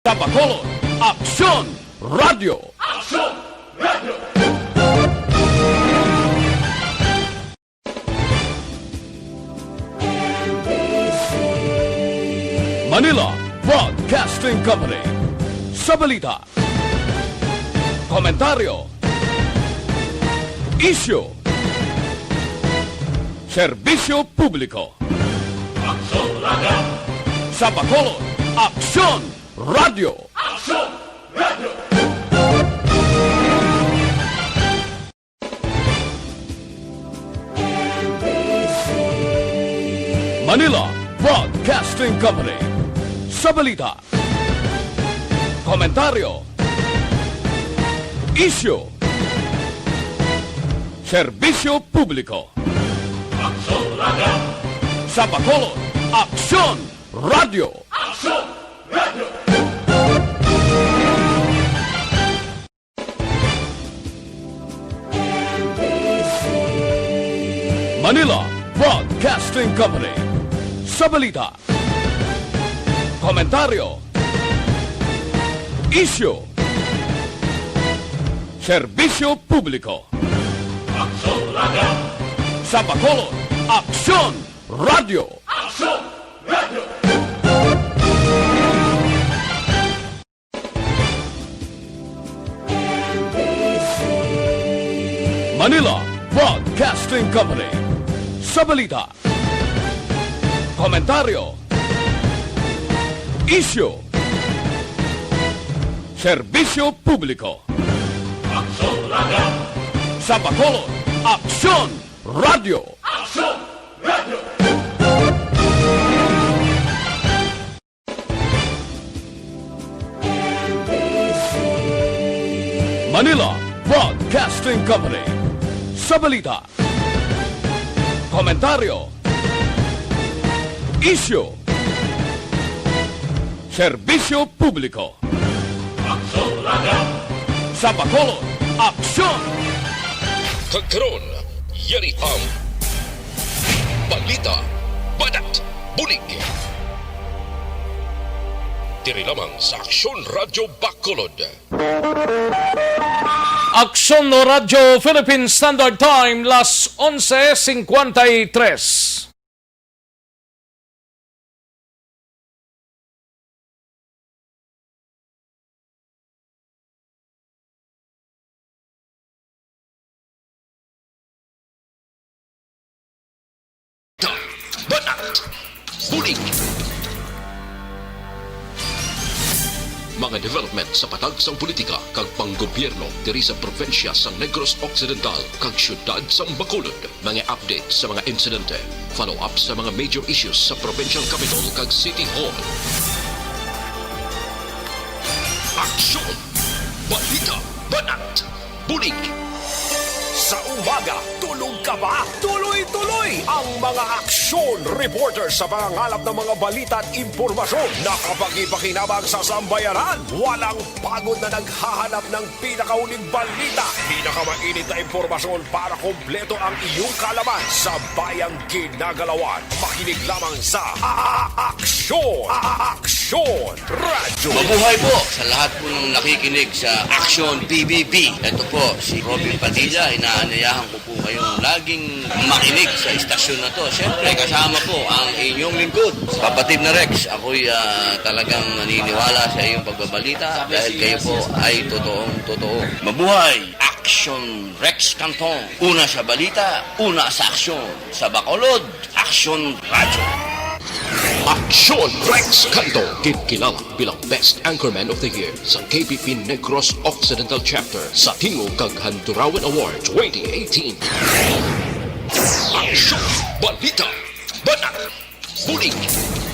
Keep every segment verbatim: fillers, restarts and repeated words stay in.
Sa Bacolod, Aksyon Radyo. Aksyon Radyo. Manila Broadcasting Company. Sa balita, komentaryo, isyu, serbisyo publiko. Aksyon Radyo. Sa Bacolod, Aksyon Radyo. Aksyon Radyo. Manila Broadcasting Company. Sa balita, komentaryo, isyu, serbisyo publiko. Aksyon Radyo. Sa Bacolod, Aksyon Radyo. Aksyon Radyo. Manila Broadcasting Company. Sa balita, komentaryo, isyu, serbisyo publiko. Aksyon Radyo. Sa Bacolod, Aksyon Radyo. Aksyon Radyo. Manila Broadcasting Company. Sa balita, komentaryo, isyu, serbisyo publiko. Aksyon Radyo. Sa Bacolod, Aksyon Radyo. Aksyon Radyo. Manila Broadcasting Company. Sa balita, komentaryo, isyu, serbisyo publiko. Aksyon Radyo. Sa Bacolod, Aksyon. Kag karon, yari ang balita, banat, bulig. Diri lamang sa Aksyon Radyo Bacolod. Aksyon Radyo Philippine Standard Time, las onse cincuenta y tres. Banat, bulig. Mga development sa patag sang politika kag panggobyerno diri sa probinsya sang Negros Occidental kag siyudad sang Bacolod. Mga update sa mga insidente, follow-up sa mga major issues sa provincial capital kag city hall. Aksyon! Balita! Banat! Bulig! Sa umaga, tulog ka ba? Tuloy-tuloy ang mga aksyon reporter sa pangangalap ng mga balita at impormasyon na kapakipakinabang sa sambayanan. Walang pagod na naghahanap ng pinakauling balita, pinakamainit na impormasyon para kompleto ang iyong kaalaman sa bayang ginagalawan. Makinig lamang sa A-, A-, Aksyon, A-, A-, Aksyon Radyo. Mabuhay po sa lahat po ng nakikinig sa Aksyon P B B. Ito po si Robin Padilla, inaanyayahan ko po kayong laging makinig sa istasyon na to. Siyempre, kasama po ang inyong lingkod, kapatid na Rex. Ako'y, ah, talagang naniniwala sa iyong pagbabalita dahil kayo po ay totoong totoo. Mabuhay! Aksyon Rex Canton. Una sa balita, una sa aksyon. Sa Bacolod, Aksyon Radyo. Aksyon Rex Canton, ginkilala bilang Best Anchorman of the Year sa K P P Negros Occidental Chapter sa Tingog kag Handurawan Award twenty eighteen. Aksyon! Balita! Banat! Bulig!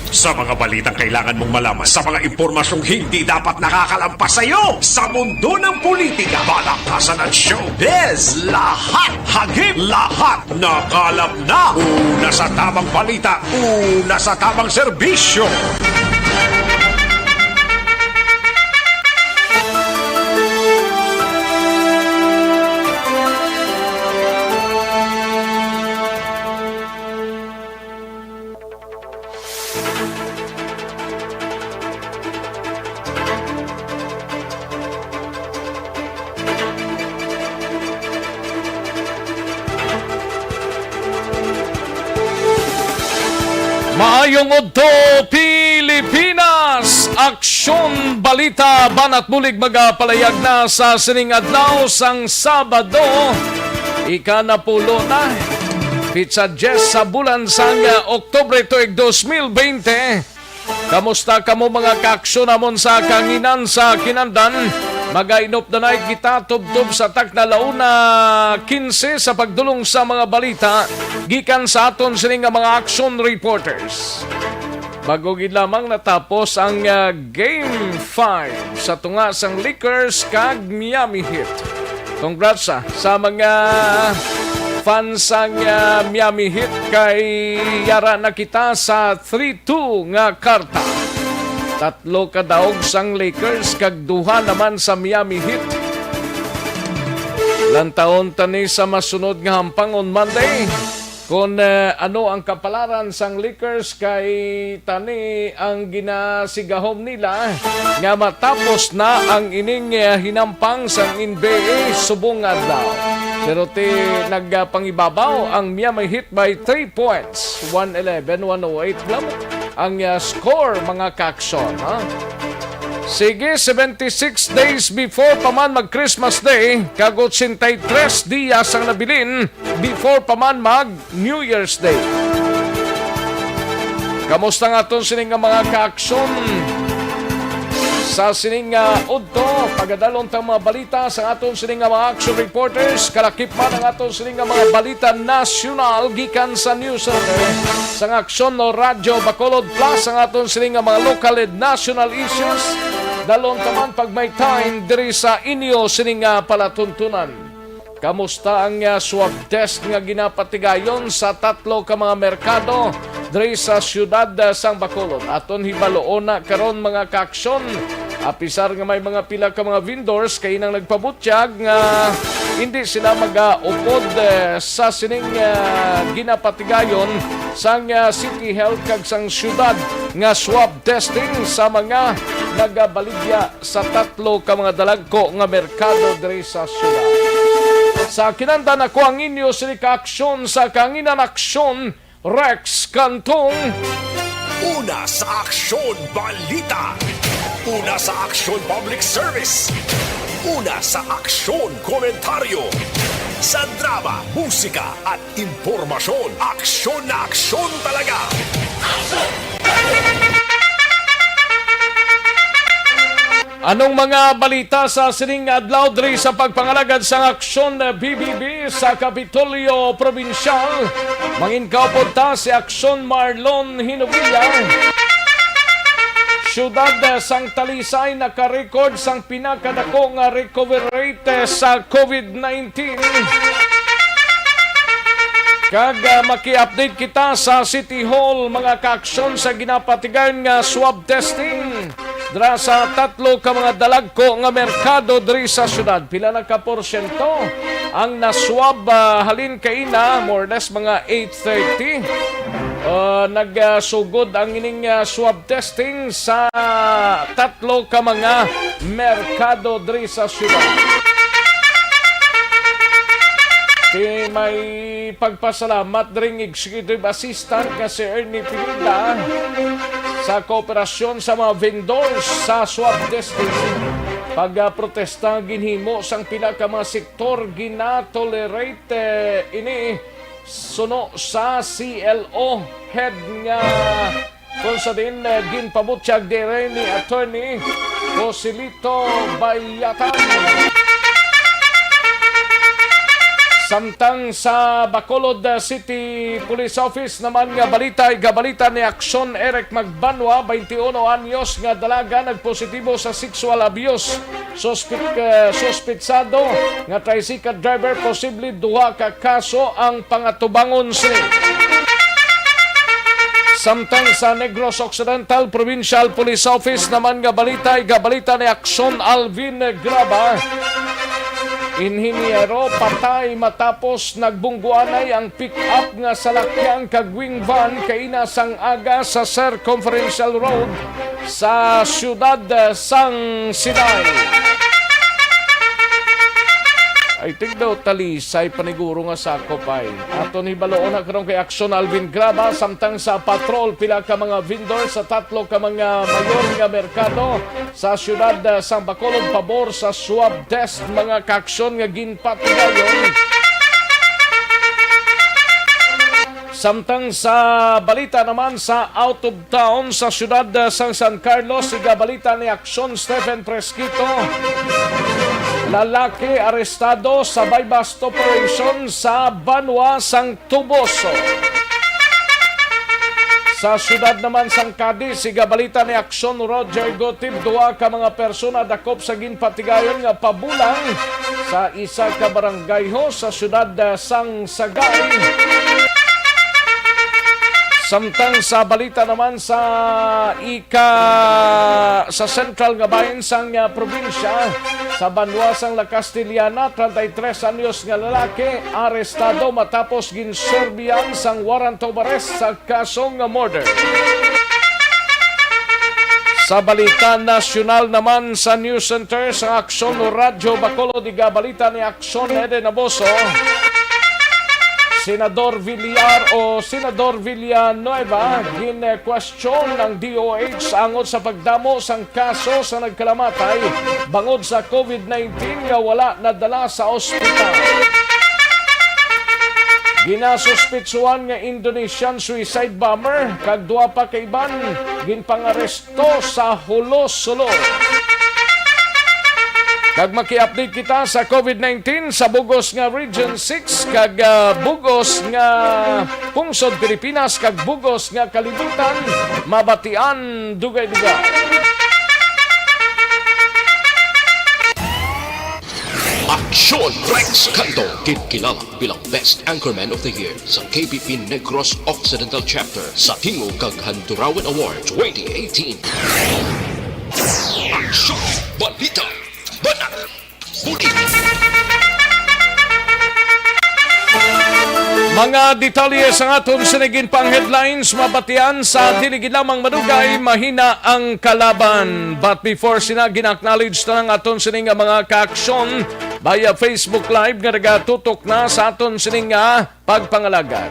Sa mga balitang kailangan mong malaman, sa mga impormasyong hindi dapat nakakalampas sa iyo, sa mundo ng politika, balaktasan at showbiz, lahat, hagip, lahat, nakalap na. Una sa tamang balita, una sa tamang serbisyo. Tungod to Pilipinas, Aksyon Balita, banat bulig magapalayag na sa sining adlaw sang Sabado, ika-napulo na, pitsa diyes sa bulan sang, ah, Oktubre tuig dos mil bente. Kamusta kamo, mga kaaksyon namon sa kanginan sa kinandan? Magainop na nay kita tubtob sa takna la una kinse sa pagdulong sa mga balita gikan sa aton sini nga mga action reporters. Bago gid lamang natapos ang, ah, Game five sa tunga sang Lakers kag Miami Heat. Congrats, ah, sa mga fans sang, ah, Miami Heat, kay yara na kita sa three two nga karta. Tatlo ka daog sang Lakers kag duha naman sa Miami Heat. Lantawon ta ni sa masunod nga hampang on Monday. Kon, eh, ano ang kapalaran sang Lakers, kay tani ang ginasigahom nila nga matapos na ang ining, eh, hinampang sang N B A subong nga adlaw. Pero ti nagpangibabaw ang Miami Heat by three points, one eleven one oh eight lang ang, eh, score, mga kaaksyon, ha? Sige, seventy-six days before pa man mag Christmas Day, kag eighty-three dias ang nabilin before pa man mag New Year's Day. Kamusta nga aton sini nga mga kaaksyon? Sa sining nga udto, pagadalon tang mga balita sa aton sini nga mga action reporters, kalakip man ang aton sini nga mga balita nasyonal gikan sa News Center sang Aksyon no Radyo Bacolod, plus ang aton sini nga mga local and national issues. Dalon ta man pag may time diri sa inyo sini nga palatuntunan. Kamusta ang, ah, swab test nga ginapatigayon sa tatlo ka mga merkado diri sa siyudad, ah, sang Bacolod? Aton hibaluon na karon, mga kaaksyon. Apisar nga may mga pila ka mga vendors kay nang nagpabutyag nga hindi sila magaupod, eh, sa sining, ah, ginapatigayon sang, ah, City Health kag sang siyudad nga swab testing sa mga nagabaligya sa tatlo ka mga dalagko nga merkado diri sa siyudad. Sa kinandan, ako ang inyo sini ka aksyon sa Kanginan Aksyon, Rex Cantong. Una sa Aksyon Balita. Una sa Aksyon Public Service. Una sa Aksyon Komentaryo. Sa drama, musika, at impormasyon, aksyon na aksyon talaga. Anong mga balita sa sining adlaw diri sa pagpangalagad sang Aksyon B B B sa Kapitolyo Probinsyal? Mangin kaupod ta si Aksyon Marlon Hinobilla. Siyudad sang Talisay naka-record sang pinakadako nga recovery rate sa COVID nineteen. Kag, ah, maki-update kita sa City Hall, mga kaaksyon, sa ginapatigayon nga swab testing dira sa tatlo ka mga dalagko nga merkado diri sa siyudad. Pila na ka porsyento ang naswab, ah, halin kaina? More or less mga eight thirty. Ah, nagsugod ang ining, ah, swab testing sa tatlo ka mga merkado diri sa siyudad. Ti may pagpasalamat dring Executive Assistant nga si Ernie Pineda sa kooperasyon sa mga vendors sa swab testing. Pagprotesta ginhimo sang pila ka mga sektor, ginatolerate, eh, ini suno sa C L O head nga kung sa din, eh, ginpabutyag diri ni Attorney Joselito Bayatan. Samtang sa Bacolod, eh, City Police Office naman nga balita, igabalita ni Aksyon Eric Magbanwa, twenty-one anyos nga dalaga nagpositibo sa sexual abuse. Suspek-, eh, suspetsado nga tricycle driver, posible duha ka kaso ang pangatubangon sini. Samtang sa Negros Occidental Provincial Police Office naman nga balita, igabalita ni Aksyon Alvin Graba. Inhinyero patay matapos nagbungguanay ang pick-up nga salakyan kag wing van kaina sang aga sa Circumferential Road sa siyudad, eh, sang Sinay. I think daw Talisay paniguro nga sakop ay. Aton hibaluon na karon kay Aksyon Alvin Graba, samtang sa patrol pila ka mga vendor sa tatlo ka mga mayor nga merkado sa siyudad, ah, sang Bacolod pabor sa swab test, mga kaaksyon, nga ginpatigayon. Samtang sa balita naman sa out of town sa siyudad, ah, sang San Carlos, siga balita ni Aksyon Stephen Fresquito. Lalaki arestado sa buy-bust operation sa banwa sang Toboso. Sa siyudad naman sang Cadiz, siga balita ni Aksyon Roger Gotib, duha ka mga persona dakop sa ginpatigayon nga pabulang sa isa ka barangay ho sa siyudad, ah, sang Sagay. Samtang sa balita naman sa ika sa sentral nga bahin sang, ah, probinsya, sa banwa sang La Castellana, treinta y tres anyos nga lalaki arestado matapos ginserbihan sang warrant of arrest sa kaso nga murder. Sa balita nasyonal naman, sa news center sa Aksyon Radyo Bacolod, iga balita ni Aksyon Eden Aboso, Senador Villar o Senador Villanueva, gin-question ang D O H angod sa pagdamo sang kaso sa nagkalamatay bangod sa COVID nineteen nga wala nadala sa ospital. Ginasuspitsuhan nga Indonesian suicide bomber kag duha pa ka iban ginpangaresto sa Hulo, Sulu. Kag maki-update kita sa COVID nineteen sa bugos nga Region six kag, ah, bugos nga pungsod Pilipinas kag bugos nga kalibutan, mabatian dugay-dugay. Aksyon Rex Cantong, ginkilala bilang Best Anchorman of the Year sa K B P Negros Occidental Chapter sa Tingog kag Handurawan Award twenty eighteen. Aksyon! Balita! Banat! Buti! Mga detalye sa aton sining ginpang headlines, mabatian sa dili gid lamang madugay, mahina ang kalaban. But before sina, gina-acknowledge ta ang aton sining nga mga kaaksyon via Facebook Live nga nagatutok na sa aton sining nga pagpangalagad.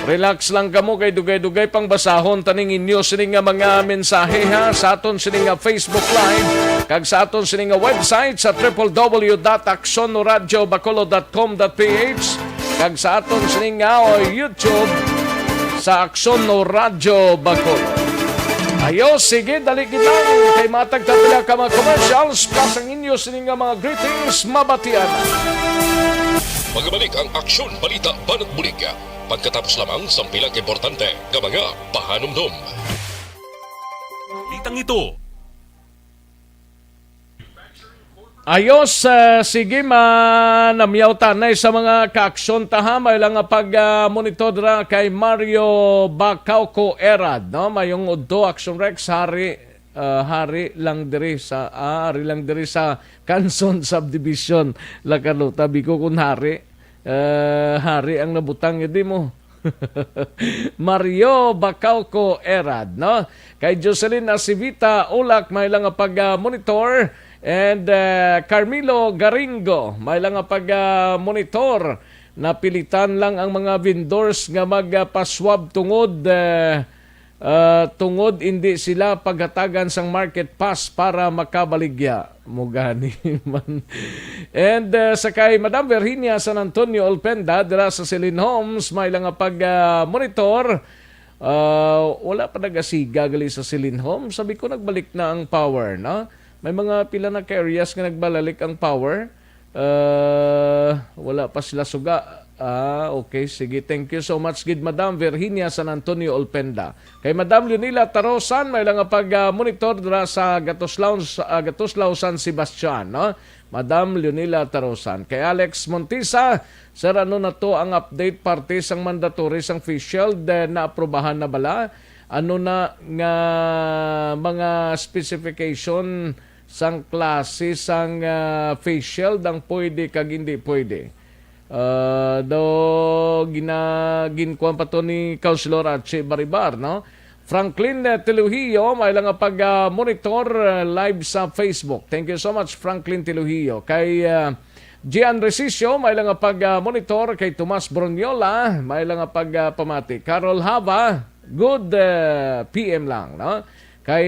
Relax lang kamo kay dugay-dugay pang basahon taning inyo sini nga mga mensahe, ha, sa aton sini nga Facebook Live kag sa aton sini nga website sa triple W dot aksyon radyo bacolod dot com dot P H kag sa aton sini nga, o, YouTube sa Aksyon Radyo Bacolod. Ayo, sige, dali gid lang kay matag ta pila ka mga commercials, plus ang inyo sini nga mga greetings, mabatian. Magabalik ang Aksyon Balita Banat Bulig pagkatapos lamang sang pila ka importante nga mga pahanumdom. Itang ito. Ayos, ah, sige, ma-, namyaw tanay sa mga kaaksyon ta, ha. May lang nga pag, ah, monitor ra kay Mario Bacauco Erad, no? Mayong udto, Action Rex, hari, ah, hari lang diri sa, ah, hari lang diri sa Kanson Subdivision, La Carlota, biko kun hari. Eh, hari ang nabutang, di mo. Mario Bacauco Erad, no? Kay Jocelyn Asivita Ulak, may lang nga pag, ah, monitor. And, eh, Carmelo Garingo, may lang nga pag, ah, monitor. Napilitan lang ang mga vendors nga mag, ah, pa-swab tungod, eh, ah, tungod indi sila paghatagan sang market pass para makabaligya. Mo gani man. And, ah, sa kay Madam Virginia San Antonio Olpenda dira sa Celine Homes, may lang nga pag, ah, monitor. Ah, wala pa nagasiga gali sa Celine Homes. Sabi ko, nagbalik na ang power, no? May mga pila na ka areas nga nagbalalik ang power. Ah, wala pa sila suga. Ah, okay. Sige. Thank you so much gid, Madam Virginia San Antonio Olpenda. Kay Madam Leonila Tarosan, may lang nga pag, ah, monitor dira sa Gatuslaw, sa, ah, Gatuslaw, San Sebastian, no? Madam Leonila Tarosan. Kay Alex Montisa, sir, ano na to ang update parte sang mandatory sang face shield? Eh, naaprubahan na bala? Ano na nga mga specification sang klase sang, ah, face shield ang pwede kag hindi pwede? Ah, do gina-, ginkuan pa to ni Councilor Archie Baribar, no? Franklin, eh, Teluhio, may lang nga pag, ah, monitor, eh, live sa Facebook. Thank you so much, Franklin Teluhio. Kay, ah, Gian Resicio, may lang nga pag, ah, monitor. Kay Tomas Bronyola, may lang nga pag, ah, pamati. Carol Hava, good, ah, P M lang, no? Kay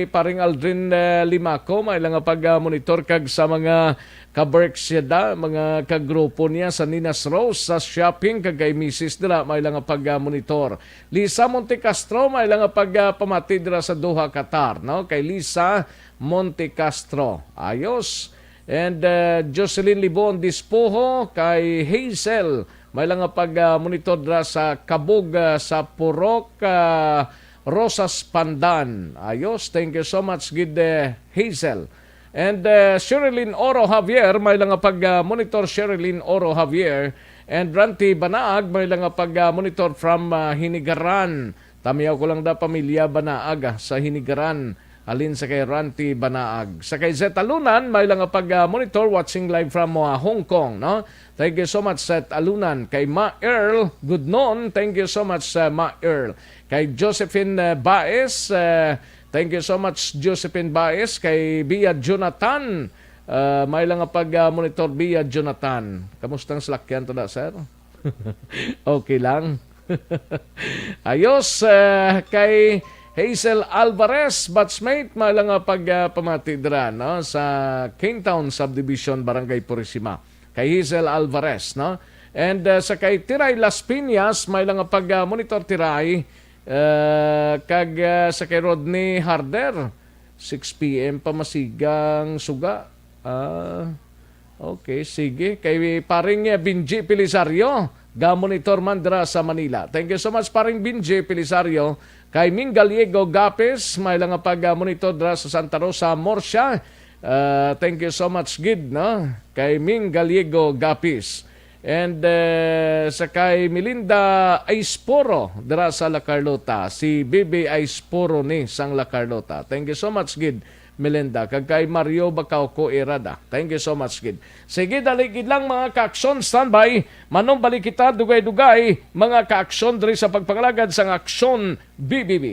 paring Aldrin, ah, Limaco, may lang nga pag, ah, monitor kag sa mga kaberks siya da, mga kagrupo niya sa Nina's Rose sa shopping, kag kay misis dira, may lang nga pag, ah, monitor. Lisa Montecastro, may lang nga pag, ah, pamati dira sa Doha, Qatar, no? Kay Lisa Montecastro. Ayos. And, uh, Jocelyn Libon Dispoho, kay Hazel, may lang nga pag, ah, monitor dira sa Kabug, ah, sa Purok, ah, Rosas, Pandan. Ayos, thank you so much gid, eh, Hazel. And, uh, Sherilyn Oro Javier, may lang nga pag, ah, monitor, Sherilyn Oro Javier. And Ranti Banaag, may lang nga pag, ah, monitor from, ah, Hinigaran. Tamiyaw ko lang da, pamilya Banaag, ah, sa Hinigaran. Halin sa kay Ranti Banaag. Sa kay Zeta Lunan, may lang nga pag, ah, monitor, watching live from, ah, Hong Kong, no? Thank you so much, Zeta Lunan. Kay Ma Earl Gudnon, thank you so much, ah, Ma Earl. Kay Josephine, ah, Baez, ah, thank you so much, Josephine Baez. Kay Bia Jonathan, ah, may lang nga pag, ah, monitor, Bia Jonathan. Kamusta ang salakyan to na, sir? Okay lang. Ayos, eh, kay Hazel Alvarez, batchmate, may lang nga pag, ah, pamati dira, no, sa Kingtown Subdivision, Barangay Purisima. Kay Hazel Alvarez, no? And, ah, sa kay Tiray Las Piñas, may lang nga pag, ah, monitor, Tiray, eh, kag, ah, sa kay Rodney Harder, six P M pa masigang suga. Ah, okay, sige. Kay paring, eh, Benji Pelisario, gamonitor man dira sa Manila. Thank you so much, paring Benji Pelisario. Kay Ming Gallego Gapis, may lang nga pag, ah, monitor dira sa Santa Rosa, Murcia. Ah, thank you so much gid, no? Kay Ming Gallego Gapis. And, eh, sa kay Melinda Aispuro dira sa La Carlota, si Bibi Aispuro ni sang La Carlota. Thank you so much gid, Melinda. Kag kay Mario Bacauco Irada. Thank you so much gid. Sige, dali gid lang, mga ka-aksyon, standby. Manumbalik kita dugay-dugay, mga ka-aksyon, diri sa pagpangalagad sang Aksyon B B B.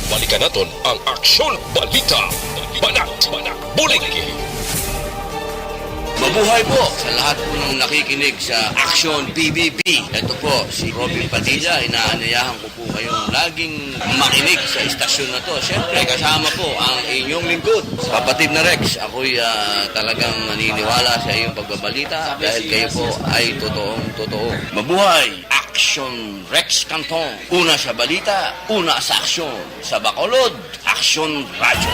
Balikan naton ang Aksyon Balita. Banat, bulig. Mabuhay po sa lahat po ng nakikinig sa Aksyon B B B. Ito po si Robin Padilla. Inaanyayahan ko po kayong laging makinig sa istasyon na to. Siyempre, kasama po ang inyong lingkod, kapatid na Rex. Ako'y, ah, talagang naniniwala sa iyong pagbabalita dahil kayo po ay totoong totoo. Mabuhay! Aksyon Rex Canton. Una sa balita, una sa aksyon. Sa Bacolod, Aksyon Radyo.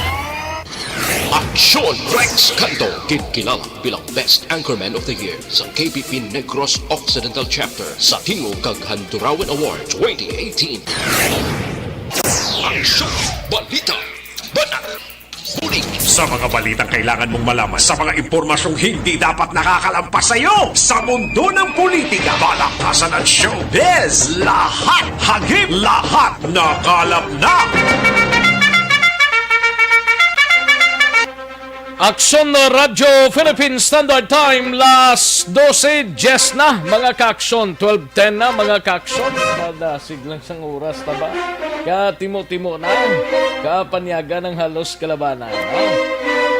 Aksyon Rex Canton, ginkilala bilang Best Anchorman of the Year sa K B P Negros Occidental Chapter sa Tingog kag Handurawan Award twenty eighteen. Aksyon Balita. Banat. Bulig. Sa mga balitang kailangan mong malaman, sa mga impormasyong hindi dapat nakakalampas sa iyo, sa mundo ng politika, balaktasan at showbiz, lahat hagip, lahat nakalap na. Aksyon Radyo Philippines Standard Time, las dose diyes na, mga ka-aksyon. Twelve ten na, mga ka-aksyon. Kada siglang sang oras na ba? Katimo-timo na. Kapanyaga ng halos kalabanan, ha?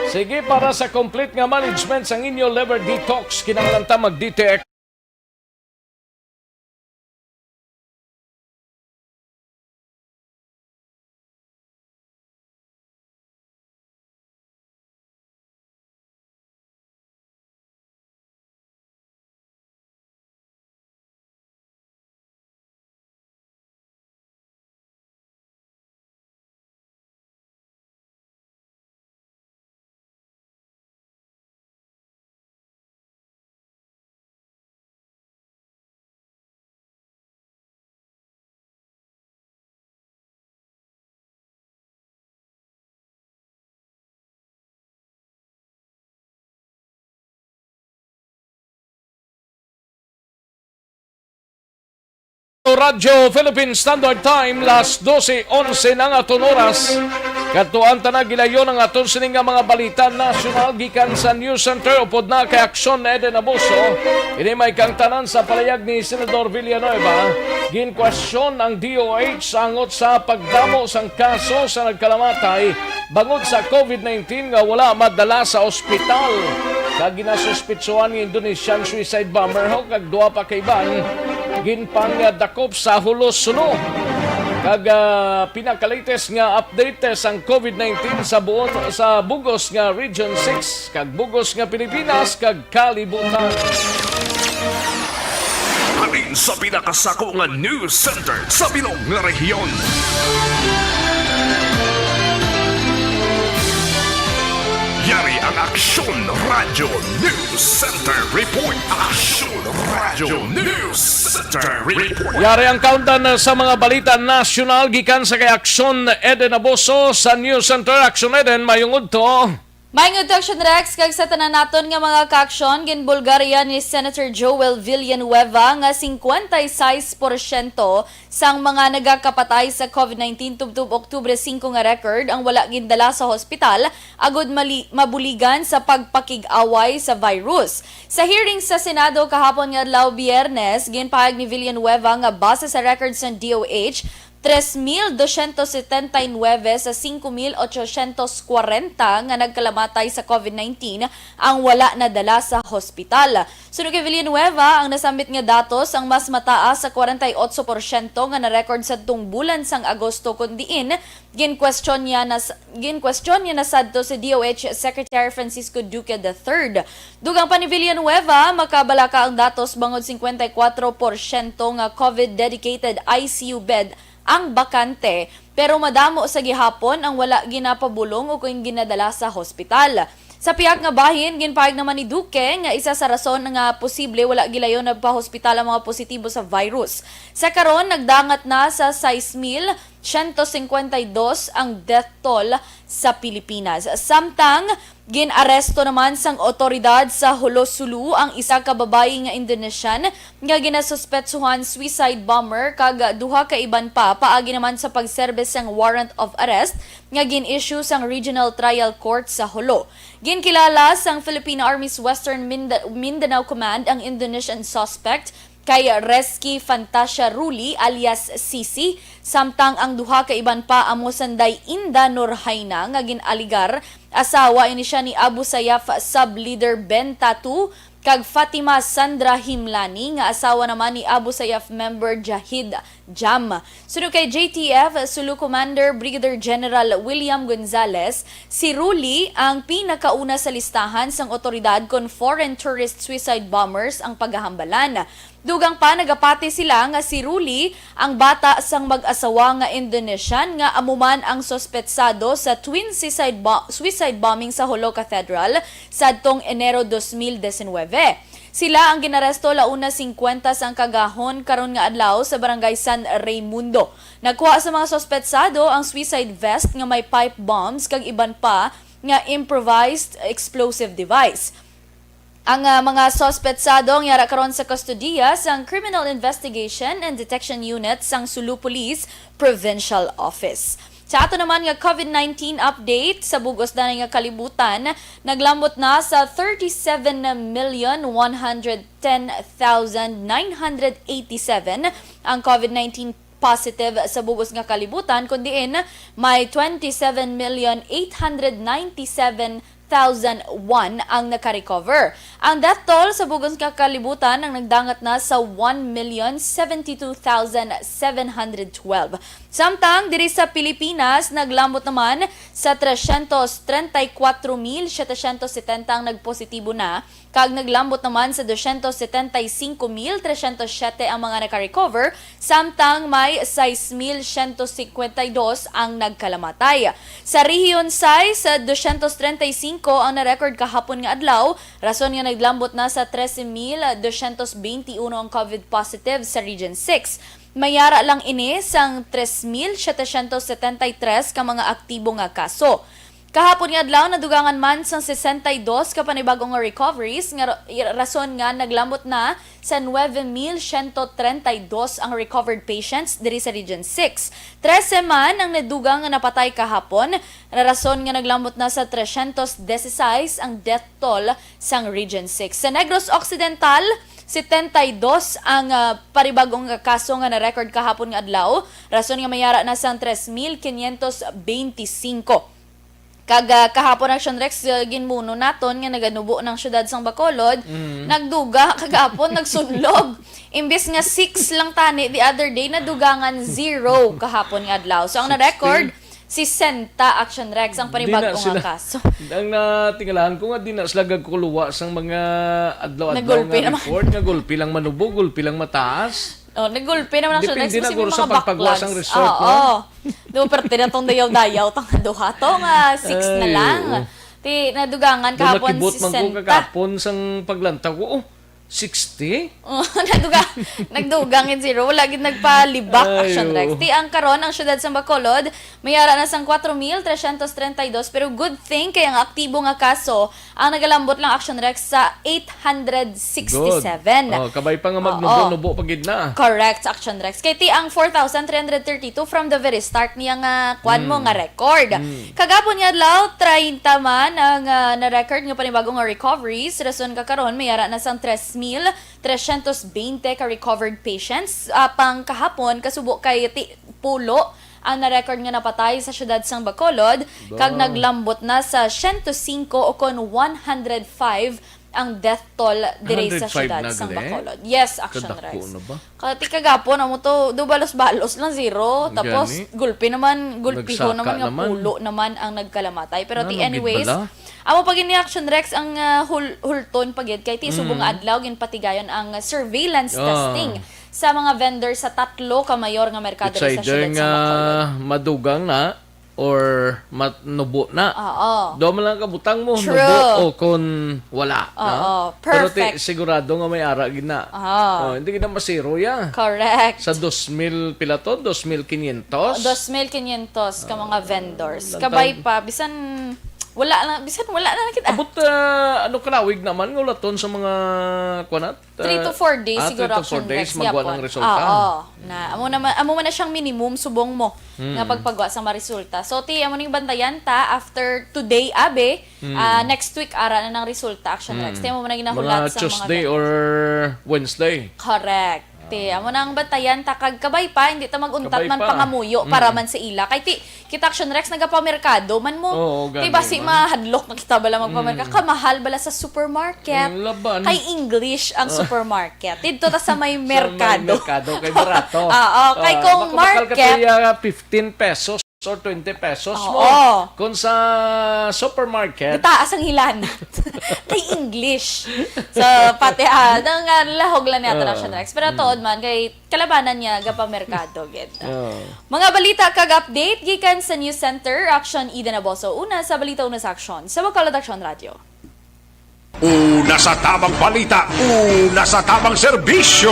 Sige, para sa complete nga management sang inyo liver detox, kinahanglan ta mag-D T X. Radyo Philippine Standard Time, las dose onse na nga aton oras. Kadtuan ta na gilayon ang aton sini nga mga balita nasyonal gikan sa News Center. Upod na kay Aksyon Eden Abuso. Ini may kangtanan sa palayag ni Senador Villanueva. Ginkwestiyon ang D O H sa angot sa pagdamo sang kaso sa nagkalamatay bangod sa COVID nineteen nga wala madala sa ospital. Kag ginasuspitsuhan nga Indonesian suicide bomber ho kag duha pa ka iban ginpangdakop sa Jolo, Sulu. Kag, ah, pinaka-latest nga update sang COVID nineteen sa buon, sa bugos nga Region six kag bugos nga Pilipinas kag kalibutan. Halin sa pinakasako nga news center sa bilog nga rehiyon. Yari ang Aksyon Radyo News Center Report. Aksyon Radyo News Center Report. Yari ang kaundan sa mga balita nasyonal gikan sa kay Aksyon Eden Abuso sa News Center. Aksyon Eden, mayong udto. Maayong udto, Aksyon Rex, kag sa tanan naton nga mga kaaksyon. Ginbulgarya ni Senator Joel Villanueva nga singkwenta y seis porsyento sang mga nagakapatay sa COVID nineteen tubtob Oktubre singko nga record ang wala gindala sa hospital agud mali-, mabuligan sa pagpakig-away sa virus. Sa hearing sa Senado kahapon nga adlaw, Biyernes, ginpahayag ni Villanueva nga base sa record sang D O H, tres mil dosyentos setenta y nuebe sa singko mil ochosyentos kwarenta nga nagkalamatay sa COVID nineteen ang wala nadala sa hospital. Suno kay Villanueva, ang nasambit nga datos ang mas mataas sa kwarenta y otso porsyento nga na-record sadtong bulan sang Agosto, kun diin ginkwestiyon niya na s-, ginkwestiyon niya na sadto si D O H Secretary Francisco Duque the third. Dugang pa ni Villanueva, makabalaka ang datos bangod singkwenta y kwatro porsyento nga COVID-dedicated I C U bed ang bakante, pero madamo sa gihapon ang wala ginapabulong o kon ginadala sa hospital. Sa pihak nga bahin, ginpahayag naman ni Duque nga isa sa rason nga posible wala gilayon nagpahospital ang mga positibo sa virus. Sa karon, nagdangat na sa sais mil siyento singkwenta y dos ang death toll sa Pilipinas. Samtang, gin-aresto naman sang awtoridad sa Jolo, Sulu ang isa ka babayi nga Indonesian nga ginasuspetsuhan suicide bomber kag duha ka iban pa paagi naman sa pagserbe sang warrant of arrest nga gin-issue sang Regional Trial Court sa Jolo. Ginkilala sang Philippine Army's Western Minda-, Mindanao Command ang Indonesian suspect kay Reski Fantasia Ruli alias Sisi, samtang ang duha ka iban pa amo sanday Inda Nurhaina nga gin-aligar asawa ini sia ni Abu Sayyaf sub-leader Ben Tatu kag Fatima Sandra Himlani nga asawa naman ni Abu Sayyaf member Jahid Jam. Suno kay J T F Sulu Commander Brigadier General William Gonzales, si Ruli ang pinakauna sa listahan sang awtoridad kon foreign tourist suicide bombers ang pagahambalan. Dugang pa, nagapati sila nga si Ruli ang bata sang mag-asawa nga Indonesian nga amo man ang suspetsado sa twin suicide bo-, suicide bombing sa Jolo Cathedral sadtong Enero dos mil diecinuebe. Sila ang ginaresto la una singkwenta sang kagahon karon nga adlaw sa Barangay San Raymundo. Nagkuha sa mga suspetsado ang suicide vest nga may pipe bombs kag iban pa nga improvised explosive device. Ang, ah, mga suspetsado ang yara karon sa kustodiya sang Criminal Investigation and Detection Unit sang Sulu Police Provincial Office. Sa ato naman nga COVID nineteen update, sa bug-os danay nga kalibutan, naglambot na sa thirty-seven million one hundred ten thousand nine hundred eighty-seven ang COVID nineteen positive sa bug-os nga kalibutan, kun diin may twenty-seven million eight hundred ninety-seven thousand one ang nakarecover. Ang death toll sa bug-os nga kalibutan ang nagdangat na sa one million seventy-two thousand seven hundred twelve. Samtang diri sa Pilipinas, naglambot naman sa trescientos treinta y cuatro mil setecientos setenta ang nagpositibo na, kag naglambot naman sa doscientos setenta y cinco mil trescientos siete ang mga nakarecover, samtang may sais mil siyento singkwenta y dos ang nagkalamatay. Sa Rehiyon sais, doscientos treinta y cinco ang na-record kahapon nga adlaw, rason nga naglambot na sa trese mil doscientos veintiuno ang COVID positive sa Region six. May yara lang ini sang tres mil setecientos setenta y tres ka mga aktibo nga kaso. Kahapon nga adlaw, nadugangan man sang sesenta y dos ka panibag-o nga recoveries, nga ra-, rason nga naglambot na sa nuebe mil siyento treinta y dos ang recovered patients diri sa Region six. Trese man ang nadugang nga napatay kahapon, nga rason nga naglambot na sa trescientos dieciséis ang death toll sang Region six. Sa Negros Occidental, setenta y dos ang, ah, panibag-o nga kaso nga na-record kahapon nga adlaw, rason nga may ara na sang tres mil quinientos veinticinco. Kag, ah, kahapon, Action Rex, ah, ginmuno naton nga naganubo ng siyudad sang Bacolod, Mm. nagduga kagapon, nagsunlog. Imbis nga six lang tani the other day, nadugangan zero kahapon nga adlaw. So, ang Sixty? na-record, sesenta, Action Rex, ang Di na panibag-o sila, nga kaso. Ang natingalahan ko nga, di na sila gagkuluwa sang mga adlaw-adlaw Nagulpi nga naman. report, nga gulpi lang manubo, gulpi lang mataas. Oh, nagulpi naman ang Depende Shownex, na kasi may guro sa mga pagpagwa backlogs. sang resort, Oo. no? Do, perte na tong dayaw-dayaw, tong duha to nga six na Ay, lang. oo. Ti, nadugangan Do, kahapon nakibot man ko sesenta. Kakapon sang paglantaw ko. Oh, sixty? Oh, naduga-, nagdugang in zero. Wala gid nagpalibak, Ay, Action Rex. oo. Ti, ang karon, ang siyudad sa Bacolod, may ara na sang kwatro mil trescientos treinta y dos. Pero good thing kay ang aktibo nga kaso ang nagalambot lang, Action Rex, sa eight hundred sixty-seven. Good. Oh, kabay pa nga Oo. magnubo-nubo pa gid na. Correct, Action Rex. Kay ti ang four thousand three hundred thirty-two from the very start niya nga kwan mo Mm. nga record. Mm. Kagapon nga adlaw, treinta man ang, ah, na-record nga panibago nga recoveries. Rason ka karon, may ara na sang tres mil trescientos veinte ka recovered patients. Ah, pang kahapon, kasubo kay ti-, pulo ang na-record nga napatay sa siyudad sang Bacolod, kag Ba. naglambot na sa siyento singko o kon one hundred five ang death toll diri sa Hundred five siyudad na sang gali? Bacolod. Yes, Action Kadako Rex. na ba? Kati kagapon, amo to, do balos-balos lang, zero. Tapos, Gani? gulpi naman, gulpiho Nagsaka naman nga naman. pulo naman ang nagkalamatay. Pero ti, Nalugid anyways, bala? amo pa gid ni Action Rex ang, ah, hul-, hulton pa gid kay ti subong Mm. adlaw ginpatigayon ang surveillance Ah. testing sa mga vendor sa tatlo ka mayor nga merkado It's diri sa either siyudad sa nga Bacolod. madugang na or mat-, nubo na. Oo. Duha man lang kabutang mo, True. nubo o kon wala, Oo, no? Pero ti, perfect. sigurado nga may ara gid na. Oo. Oh, hindi gid na masiro ya. Correct. Sa dos mil pila to? Dos mil quinientos? Dos mil quinientos ka mga vendors. Lang Kabay tawag. pa, bisan wala lang, bisan wala na lang kita. Abot, ah, ano, kalawig naman nga ulaton sa mga, kuwan na, Three to four days Ah, siguro, three to four Action days, Rex, magwa gyapon. ng resulta. Oo. Na, amo naman, amo man na siyang minimum subong mo Hmm. nga pagpagwa sa mga resulta. So, ti, amo ning bantayan ta after today, abi, Hmm. ah, next week, ara na ng resulta, Action Rex. Hmm. Ti, amo man na ginahulat Mga sa mga Tuesday vendors. or Wednesday. Correct. Ti, amo na ang bantayan ta kag kabay pa, hindi ta mag-untat Kabay man pa. pangamuyo para Hmm. man sa ila. Kay ti, kita, Action Rex, nagapamerkado man mo. Oo, Ti, gani basi man. mahadlok na kita bala magpamerkado. Mm. Kamahal bala sa supermarket. Ang laban. Kay English ang Ah. supermarket. Didto ta sa may Sa may merkado. merkado, kay barato. Oo, kay Ah, kung makabakal ka market, pa iya fifteen pesos or twenty pesos Oo. mo. Kung sa supermarket, Gataas ang hilanat. Kay English. So, pati, ah, nang, ah, lahog lang niya, Oo. Action Rex. Pero Mm. tuod man, kay kalabanan niya, gapamerkado, gid. Oo. Mga balita kag update gikan sa News Center, Action Eden Aboso. Una sa balita, una sa aksyon. Sa Bacolod Action Radio. Una sa tabang balita, una sa tabang serbisyo.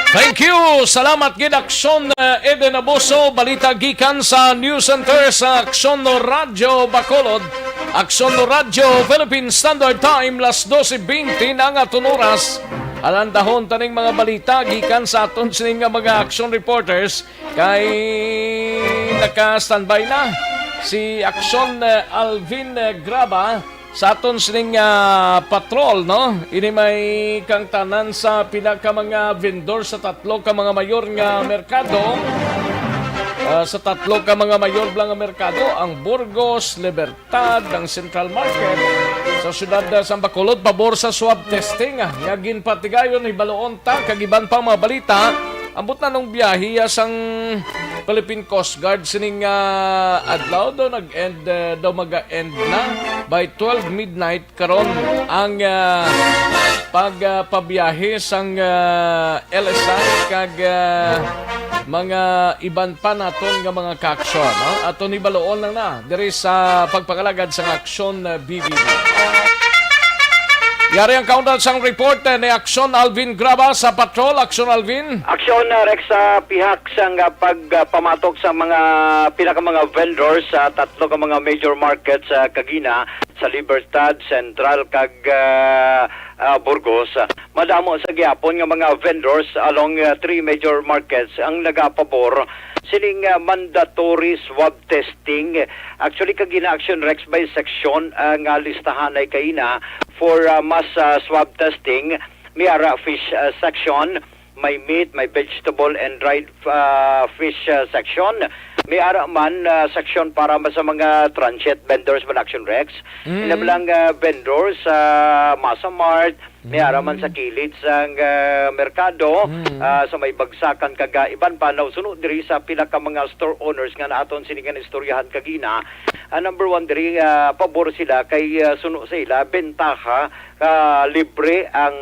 Thank you. Salamat gid, Aksyon, uh, Eden Aboso. Balita gikan sa News Center sa Aksyon Radyo Bacolod. Aksyon Radyo Philippine Standard Time, las doce veinte na nga aton oras. Alandahon taning mga balita gikan sa aton sining nga mga action reporters kay naka-standby na si Aksyon, uh, Alvin, uh, Graba. Sa aton sining, ah, patrol, no? Ini may kangtanan sa pila ka mga vendor sa tatlo ka mga mayor nga merkado. Ah, sa tatlo ka mga mayor bala nga merkado, ang Burgos, Libertad, ang Central Market. Sa siyudad, ah, sa Bacolod, pabor sa swab testing, ah, nga ginpatigayon, hibaloon ta kag iban pang mga balita. Ambot na nung biyahe, ah, sang Philippine Coast Guard sining, ah, adlaw daw nag-end, ah, daw maga-end na by twelve midnight karon ang, ah, pag, ah, pabiyahe sang, ah, L S I kag, ah, mga iban pa naton nga mga kaaksyon, no? Aton hibaloon lang na diri sa pagpangalagad sang Aksyon, ah, B B B. Yari ang kaundan sang report, eh, ni Aksyon Alvin Graba sa Patrol. Aksyon Alvin. Aksyon, ah, Rex, sa pihak sang, ah, pagpamatok sa mga pila ka mga vendors sa tatlo ka mga major markets sa Kagina, sa Libertad, Central, kag, ah, ah, Burgos. Madamo sa gihapon nga mga vendors along, ah, three major markets ang nagapabor sining, ah, mandatory swab testing. Actually, Kagina, Aksyon Rex, by section, ah, nga listahan ay kaina for, ah, mass, ah, swab testing. May ara fish, ah, section, may meat, may vegetable and dried, ah, fish, ah, section. May ara man, ah, section para ma-, sa mga transient vendors man, Aksyon Rex. Mm. Ina lang, ah, vendors sa Masa Mart, may ara man sa kilid sang, ah, merkado, Mm. ah, sa may bagsakan kag, ah, iban pa. Now, suno diri sa pila ka mga store owners nga naaton sini nga istoryahan kagina, ah, number one diri, ah, pabor sila kay, ah, suno sa ila bentaha, ah, libre ang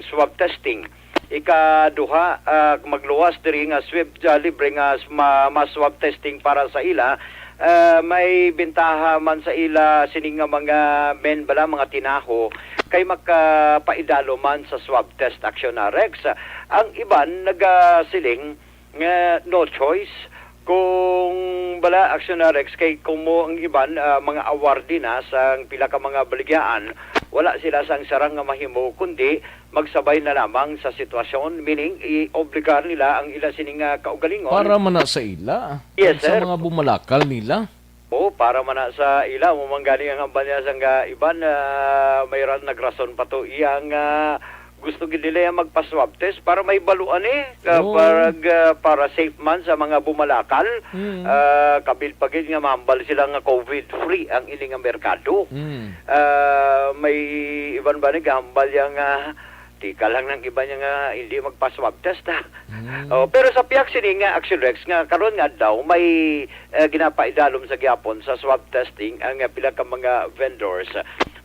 swab testing. Ikaduha, ah, magluwas diri nga swab, ah, libre nga s-, ma-, ma-, swab testing para sa ila. Ah, may bentaha man sa ila sini nga mga men bala, mga tinaho, kay makapaidalo man sa swab test, Aksyon, ah, Rex. Ang iban nagasiling nga no choice kung bala, Aksyon, ah, Rex, kay kumo ang iban, ah, mga awardee na sa pila ka mga baligyaan, wala sila sang sarang nga mahimo kundi magsabay na lamang sa sitwasyon, meaning i-obligar nila ang ila sini nga kaugalingon. Para man na sa ila, Yes, sa sir. mga bumalakal nila. Oo, para man na sa ila, mo man gani ang hambal niya sang, ah, iban, ah, may ra-, nagrason pa to iyang, ah, gusto gid nila yang magpa-swab test para may baluan eh, ka-, Oo. para, ah, para safe man sa mga bumalakal. Mm. Ah, kabil pa gid nga mahambal sila nga covid free ang ini nga merkado. Mm. Ah, may iban ba nagahambal yang, ah, tika lang ng iba niya nga hindi magpa-swab test, ah. Mm. Oh, pero sa pihak sini nga Action Rex nga karon nga adlaw may, eh, ginapaidalom sa gyapon sa swab testing ang, ah, pila ka mga vendors.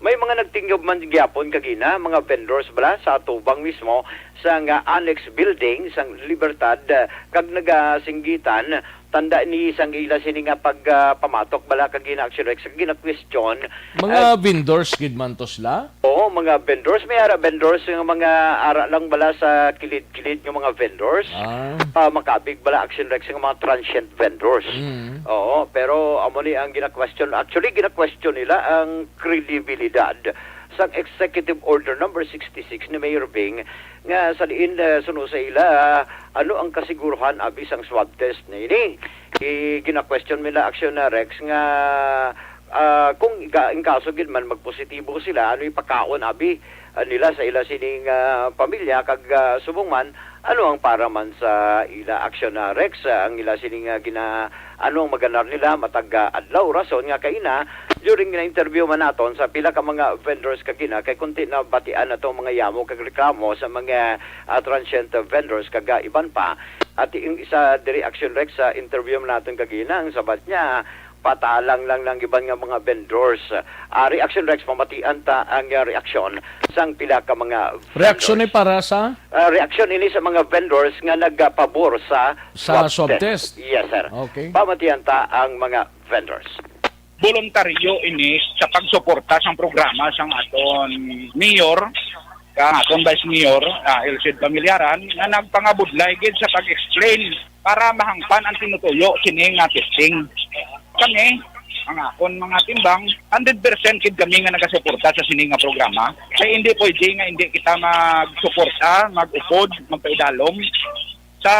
May mga nagtingob man gyapon kagina, mga vendors bala sa atubang mismo sa nga annex building sang Libertad, ah, kag nagasinggitan tanda ni sang ila sini nga pag, ah, pamatok bala kagina Action Rex, gina-question. Mga Ah, vendors gid man to sila? Oo, mga vendors. May ara vendors nga mga ara lang bala sa kilid-kilid nga mga vendors. Ah. Ah, makabig bala Action Rex nga mga transient vendors. Mm. Oo, pero amo ni ang gina-question. Actually, gina-question nila ang kredibilidad sang Executive Order number sixty-six ni Mayor Bing nga sa diin, eh, suno sa ila, ano ang kasiguruhan abi sang swab test na ini? I-, gina-question nila Action na Rex nga, ah, kung iga-, in kaso gid man magpositibo sila, ano ipakaon abi, ah, nila sa ila sining, ah, pamilya kag, ah, subong man, ano ang para man sa ila Action na Rex, ah, ang ila sining, ah, gina-, ano ang maganar nila matag, ah, adlaw, rason nga kaina during na interview man naton sa pila ka mga vendors kagina kay kunti na batian nato ang mga yamo kag reklamo sa mga, ah, transient vendors kag, ah, iban pa. At yung isa diri Action Rex sa interview man naton kagina, ang sabat niya, patalang lang ng iban nga mga vendors. Ah, Reaction Rex, pamatian ta ang, ah, reaksyon sang pila ka mga Reaksyon vendors. Ni para sa? Ah, reaksyon ini sa mga vendors nga nagapabor sa Sa swab swab test. Test. Yes, sir. Okay. Pamatian ta ang mga vendors. Boluntaryo ini sa pagsuporta sang programa sang aton mayor, kag aton vice mayor, ah, Elcid Familiaran, nga nagpangabudlay gid sa pag-explain para mahangpan ang tinutuyo sini nga testing. Kami, ang akon mga timbang, hundred percent gid kami nga nagasuporta sa sini nga programa. Kay hindi pwede nga hindi kita magsuporta, mag-upod, magpaidalom sa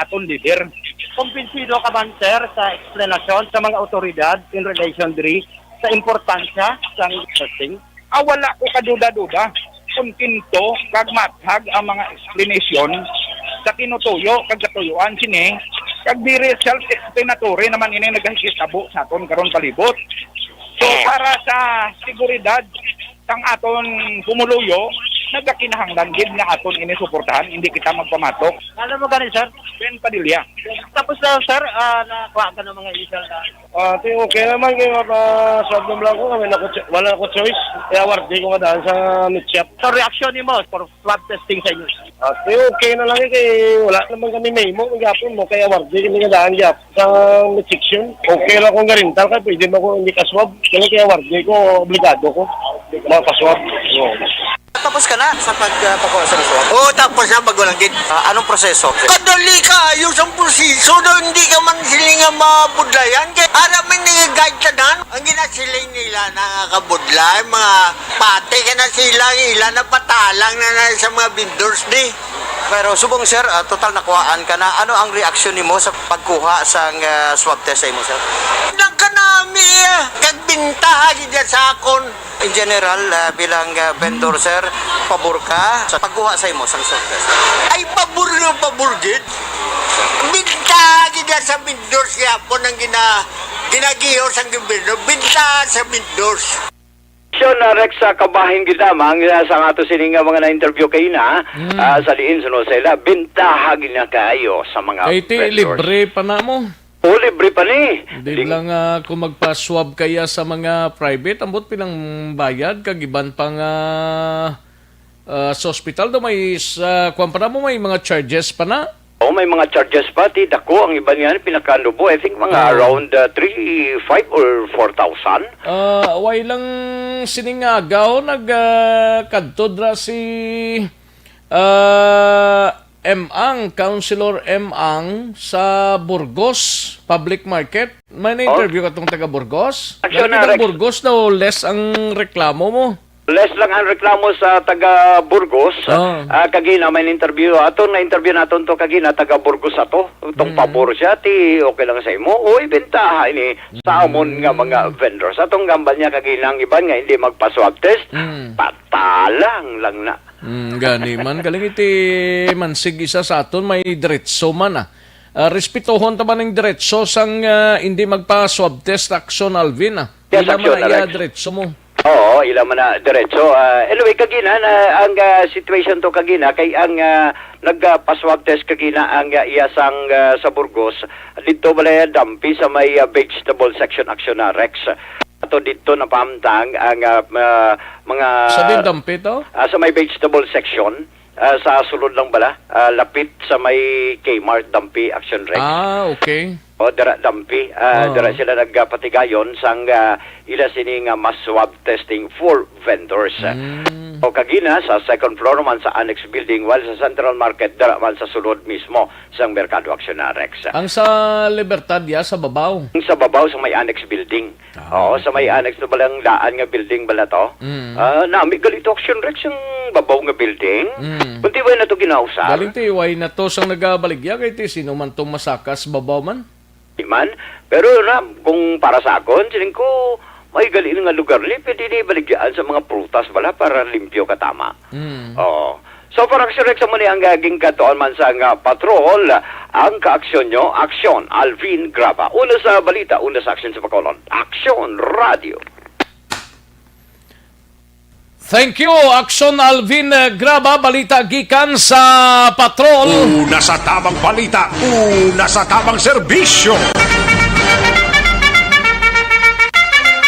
aton leader. Kumbinsido ka man, sir, sa eksplanasyon sa mga awtoridad in relation diri sa importansya sang testing? Ah, wala ko kaduda-duda. Kontento kag mathag ang mga explanation sa tinutuyo kag katuyuan sini, kag very self-explanatory naman ini nagahitabo sa aton karon palibot. So, para sa seguridad sang aton pumuluyo, nagakinahanglan gid nga aton ini suportahan, hindi kita magpamatok. Ano mo gani, sir? Ben Padilla. Tapos na, sir, ah, nakuha ka ng mga illegal na Ah, ti, okay naman, kay mapa-swab naman lang ko, kami na ko, wala ko choice. Kaya wardi ko nga daan sa meat shop. Sa reaksyon nimo for swab testing sa inyo? Ah, ti, okay na lang eh, kay wala naman kami mahimo, ang gyapon mo, kaya wardi kami nga daan gyap sa meat section. Okay lang kung garintal ka, pwede mo ko hindi ka-swab. Kaya, kaya wardi ko, obligado ko, mapaswab. Oo. Tapos ka na sa pagpakuha sa swab? Oo, tapos na, bago lang gid. Ah, anong proseso? Kadali kaayo sang proseso, daw hindi ka man sila nga mabudlayan. Kay ara may nag-guide tanan. Ang ginasiling nila na nga kabudlay, mga pati ka na sila, ila na patalang na, na sa mga vendors di. Pero subong, sir, ah, total nakuhaan ka na. Ano ang reaksyon nimo sa pagkuha sang, ah, swab test sa imo, sir? Nagkanami, ah, kag bintaha gid sa akon. In general, ah, bilang, ah, vendor, sir, pabor ka sa pagkuha sa imo sang swab test? Ay, pabor nga pabor gid. Bintaha gid sa vendors gyapon ang gina-, ginagiyo sang gobyerno. Bintaha sa vendors. Siya na Rex sa kabahin gid lamang, ah, sa ato sini nga mga na-interview kay na, Mm. ah, sa diin suno sa ila, bintaha gid na kaayo sa mga Kay ti vendors. Libre pa na mo. O, libre pa ni. Di Ding- lang, ah, kung magpa-swab kaya sa mga private, ambot pilang bayad, kag iban pa nga, ah, sa ospital daw may sa, kwan pa na mo, may mga charges pa na. O, may mga charges pa, ti dako ang iban nga pinakanubo. I think mga Ah. around, ah, three five or four thousand. Ah, way lang sining agaw nag, ah, kadto dra si, ah, M Ang, Councilor M Ang sa Burgos Public Market. May na-interview ka tong taga Burgos? Actually, Lagi na, bang Rex. Burgos daw less ang reklamo mo? Less lang ang reklamo sa taga Burgos. Oh. Ah, kagina may interview. Aton na-interview naton to kagina, taga Burgos ato. Itong Mm. pabor siya, ti okay lang sa imo. O, ibentaha ini sa amon nga mga Mm. vendors. Atong gambal niya kagina ang iban nga hindi magpa-swab test, Mm. patalang lang na. Mm, gani man. Galing iti mansig isa sa aton may diretso man, ah. Ah, respetohon ta man ang diretso sang, ah, hindi magpa-swab test, Action Alvin, ah. Yes, Ila man Action, na iya Alex. Diretso mo. Oo, ila man na diretso. Ah, anyway, kagina na ang, ah, situation to kagina kay ang, ah, nagpa-swab test kagina ang, ah, iya sang, ah, sa Burgos dito balay dampi sa may, ah, vegetable section, Action na Rex. Ato dito napahamtang ang, ah, ma-, mga Sa din dampi to? Ah, sa may vegetable section, ah, sa sulod lang bala, ah, lapit sa may Kmart, dampi, Action Rex. Ah, okay. O, dira dampi, ah, Oh. dira sila nagpatigayon sang, ah, ila sini nga mass swab testing for vendors. Mm. O kagina sa second floor man sa annex building, while sa central market dira man sa sulod mismo sang Merkado Action na Rex. Ang sa Libertad ya sa babaw? Ang sa babaw sa may annex building. Ah, Oo, sa may okay. Annex na balang daan nga building bala to. Mm. Ah, nami gali to Action Rex ang babaw nga building. Mm. Kunti ba na to ginausar? Galing ti, way na to sang nagabaligya kay ti sino man tong masakas babaw man? Di man. Pero na, kung para sa akon, siling ko, may gali nga lugar ni, pwede ni baligyaan sa mga prutas bala para limpyo ka tama. Mm. Oo. So, para Action Rex, amo ni ang, ah, gingkatuan man sa nga patrol, ang kaaksyon nyo, Aksyon, Alvin Graba. Una sa balita, una sa aksyon sa Bacolod. Aksyon Radio. Thank you, Aksyon Alvin, eh, Graba. Balita gikan sa patrol. Una sa tabang balita, una sa tabang serbisyo.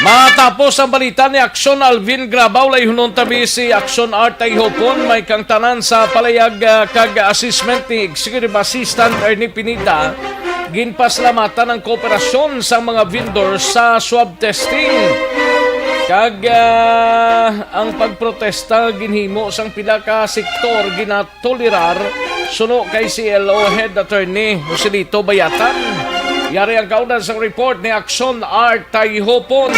Matapos ang balita ni Aksyon Alvin Graba, ulayhunon ta mi si Aksyon Art Tayhopon, may kangtanan sa palayag, ah, kag assessment ni Executive Assistant Ernie Pineda. Ginpasalamatan ang kooperasyon sa mga vendor sa swab testing. Kag, ah, ang pagprotesta ginhimo sang pila ka sektor ginatolerar suno kay C L O Head Attorney Joselito Bayatan. Yari ang kauna sa report ni Action Art Tayhopon.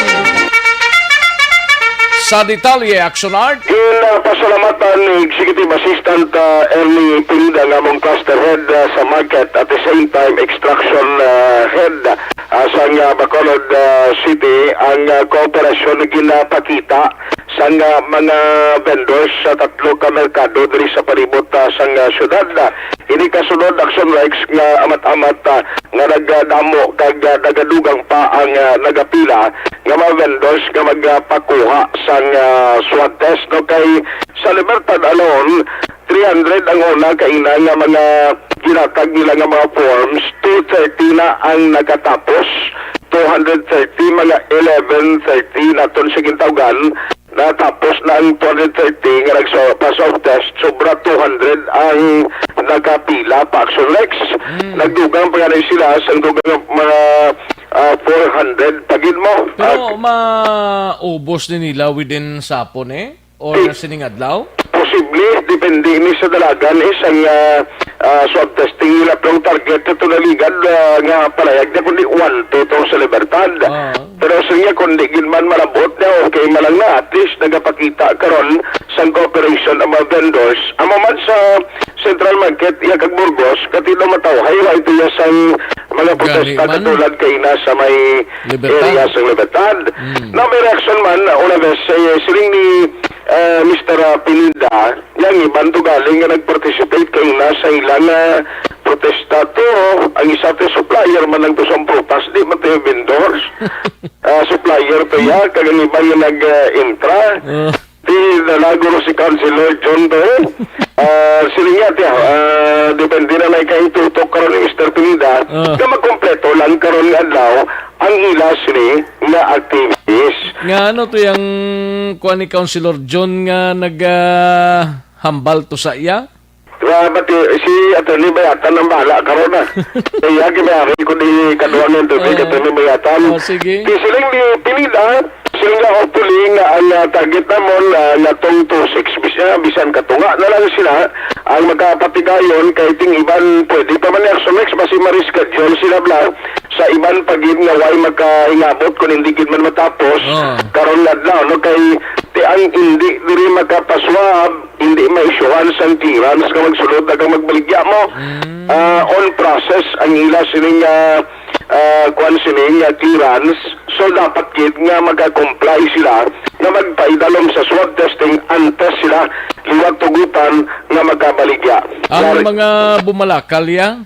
Sa detalye, Action Art. Ginapasalamatan ni Executive Assistant, ah, Ernie Pineda nga among cluster head, ah, sa market, at the same time extraction, ah, head, ah, sang, ah, Bacolod, ah, City ang, ah, kooperasyon nga ginapakita sang, ah, mga vendors sa tatlo ka merkado diri sa palibot, ah, sang, ah, syudad. Ini kasunod, Action Rex, nga amat-amat, ah, nga nagdamo kag, ah, nagadugang pa ang, ah, nagapila nga mga vendors nga magapakuha sang, ah, swab test, no? Kay sa Libertad alone, three hundred ang una kaina nga mga ginatag nila nga mga forms, two thirty na ang nakatapos, two hundred thirty, mga eleven thirty naton sa gintawgan, natapos na ang two hundred thirty nga nagpa-swab test, sobra two hundred ang nakapila pa, Action Rex. Mm. Nagdugang pa nga na sila sa dugang nga mga, ah, four hundred pa gid mo. Pero Ah, maubos ni nila within sapon, eh? or sining adlaw? Posible, depende ni sa dalagan, eh, sang, ah, ah, swab testing nila. Pero ang target ito naligad, ah, nga palayag na kundi one to tong sa Libertad. Ah. Pero sa niya, kung di gid man malabot na, okay man lang na, at least nagapakita karon sang cooperation ang mga vendors. Amo man sa Central Market, iya kag Burgos, kati daw matawhay, wa ito iya sang mga Gani protesta man. Katulad kay na sa may Libertad. Area sa Libertad. Mm. Na may reaksyon man, una bes, eh, siling ni, eh, Mister Pineda, yang iban to galing nga nag-participate kay na sa ilang, ah, protesta to. Ang isa to supplier man lang to sa prutas, di man to yung vendors. Ah, supplier to ya, kag ang iban nga nag-intra. Ah. Ti nalago ro si Councilor John to, eh. Ah, sila nga, ti, ah, depende na lang kay tutok karon ni Mister Pineda, Ah. nga magkompleto lang karon nga adlaw ang ila sini nga activities. Nga ano to yung kuha ni Councilor John nga nag, ah, hambal to sa iya? Wa, pati si Attorney Bayatan ang bahala karon na. Kaya ginari ko di kaduha ng tubig, Ah. Attorney Bayatan. Oh, sige. Di siling ni Pineda, siling nga hopefully nga ang, ah, target namon, ah, nga tong two six bis-, ah, bisan katunga na lang sila ang magkapatigayon kay ting iban pwede pa man ni Action X basi ma-reschedule sila bla sa iban pa gid nga way makahingabot kung hindi gid man matapos Ah. karon nga adlaw, no? Kay ti ang hindi diri makapaswab hindi ma-issuehan sang clearance nga magsulod na kang magbaligya mo. Mm. Ah, on process ang ila sining, ah, ah, kuwan sining, ah, clearance. So, dapat gid nga maka-comply sila nga magpaidalom sa swab testing antes sila liwat tugutan nga magkabaligya. Ang Yar- mga bumalakal, ya?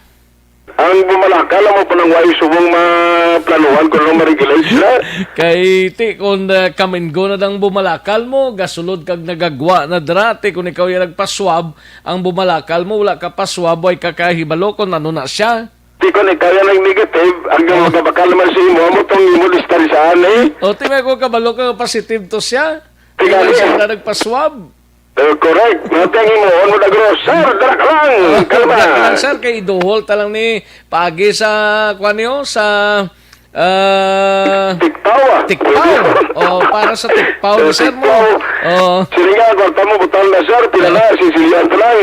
Ang bumalakal, amo pa nang way subong maplanuhan kung ano ma-regulate sila. Kay ti, kung, uh, come and go na dang bumalakal mo, gasulod kag nagagwa na dra, ti kung ikaw yung nagpaswab, ang bumalakal mo, wala ka paswab, way ka kahibalo kung ano na siya. Ti kung ikaw yung nag-negative, ang Ah. magabakal naman sa imo, amo tong imo distansyahan, eh. O, ti may ko kabalo ka positive to siya. Ti Tingnan gani. Siya na nagpaswab. Eh, correct. Matay ang himuon mo, Dagro. Sir, dara ka lang. Kalma. Dara ka lang, sir. Kay iduhol ta lang ni paagi sa, kuwan niyo, sa, ah, Tikpaw, ah. Tikpaw. O, para sa tikpaw ni sir mo. Tikpaw. Oo. Sige nga, kwarta mo, butang na, sir. Pila na, sisilihan ko lang.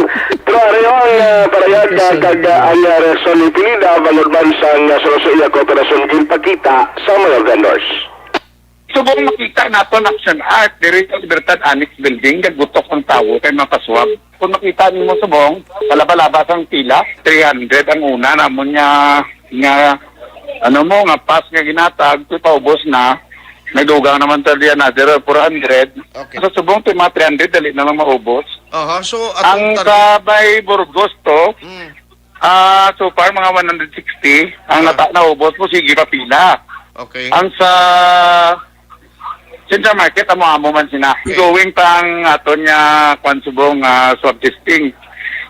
Pero ari ang, ah, parayag, Okay, sir. Kag, ah, ang, ah, reaksyon ni Pineda, bangod man sa, ah, sa Rosoya Cooperation, ginpakita sa mga vendors. Subong makita naton action art diri sa Libertad Annex Building, naggutok ang tawo kay mapaswab. Kung makita nimo subong, kalaba-laba sang pila, three hundred ang una namon nga, nga, ano mo, nga pass nga ginatag, ti paubos na, may dugang naman ta di another four hundred. Okay. Sa subong, ti mga three hundred, dali na lang maubos. Aha, so, atong Ang target sa may Burgos to, Mm. Ah, so far, mga one hundred sixty. Ang Ah. nata-, naubos mo, sige pa pila. Okay. Ang sa Central Market, amo-amo man sina. Okay. Going pa ang aton nga, kwan subong, ah, swab testing.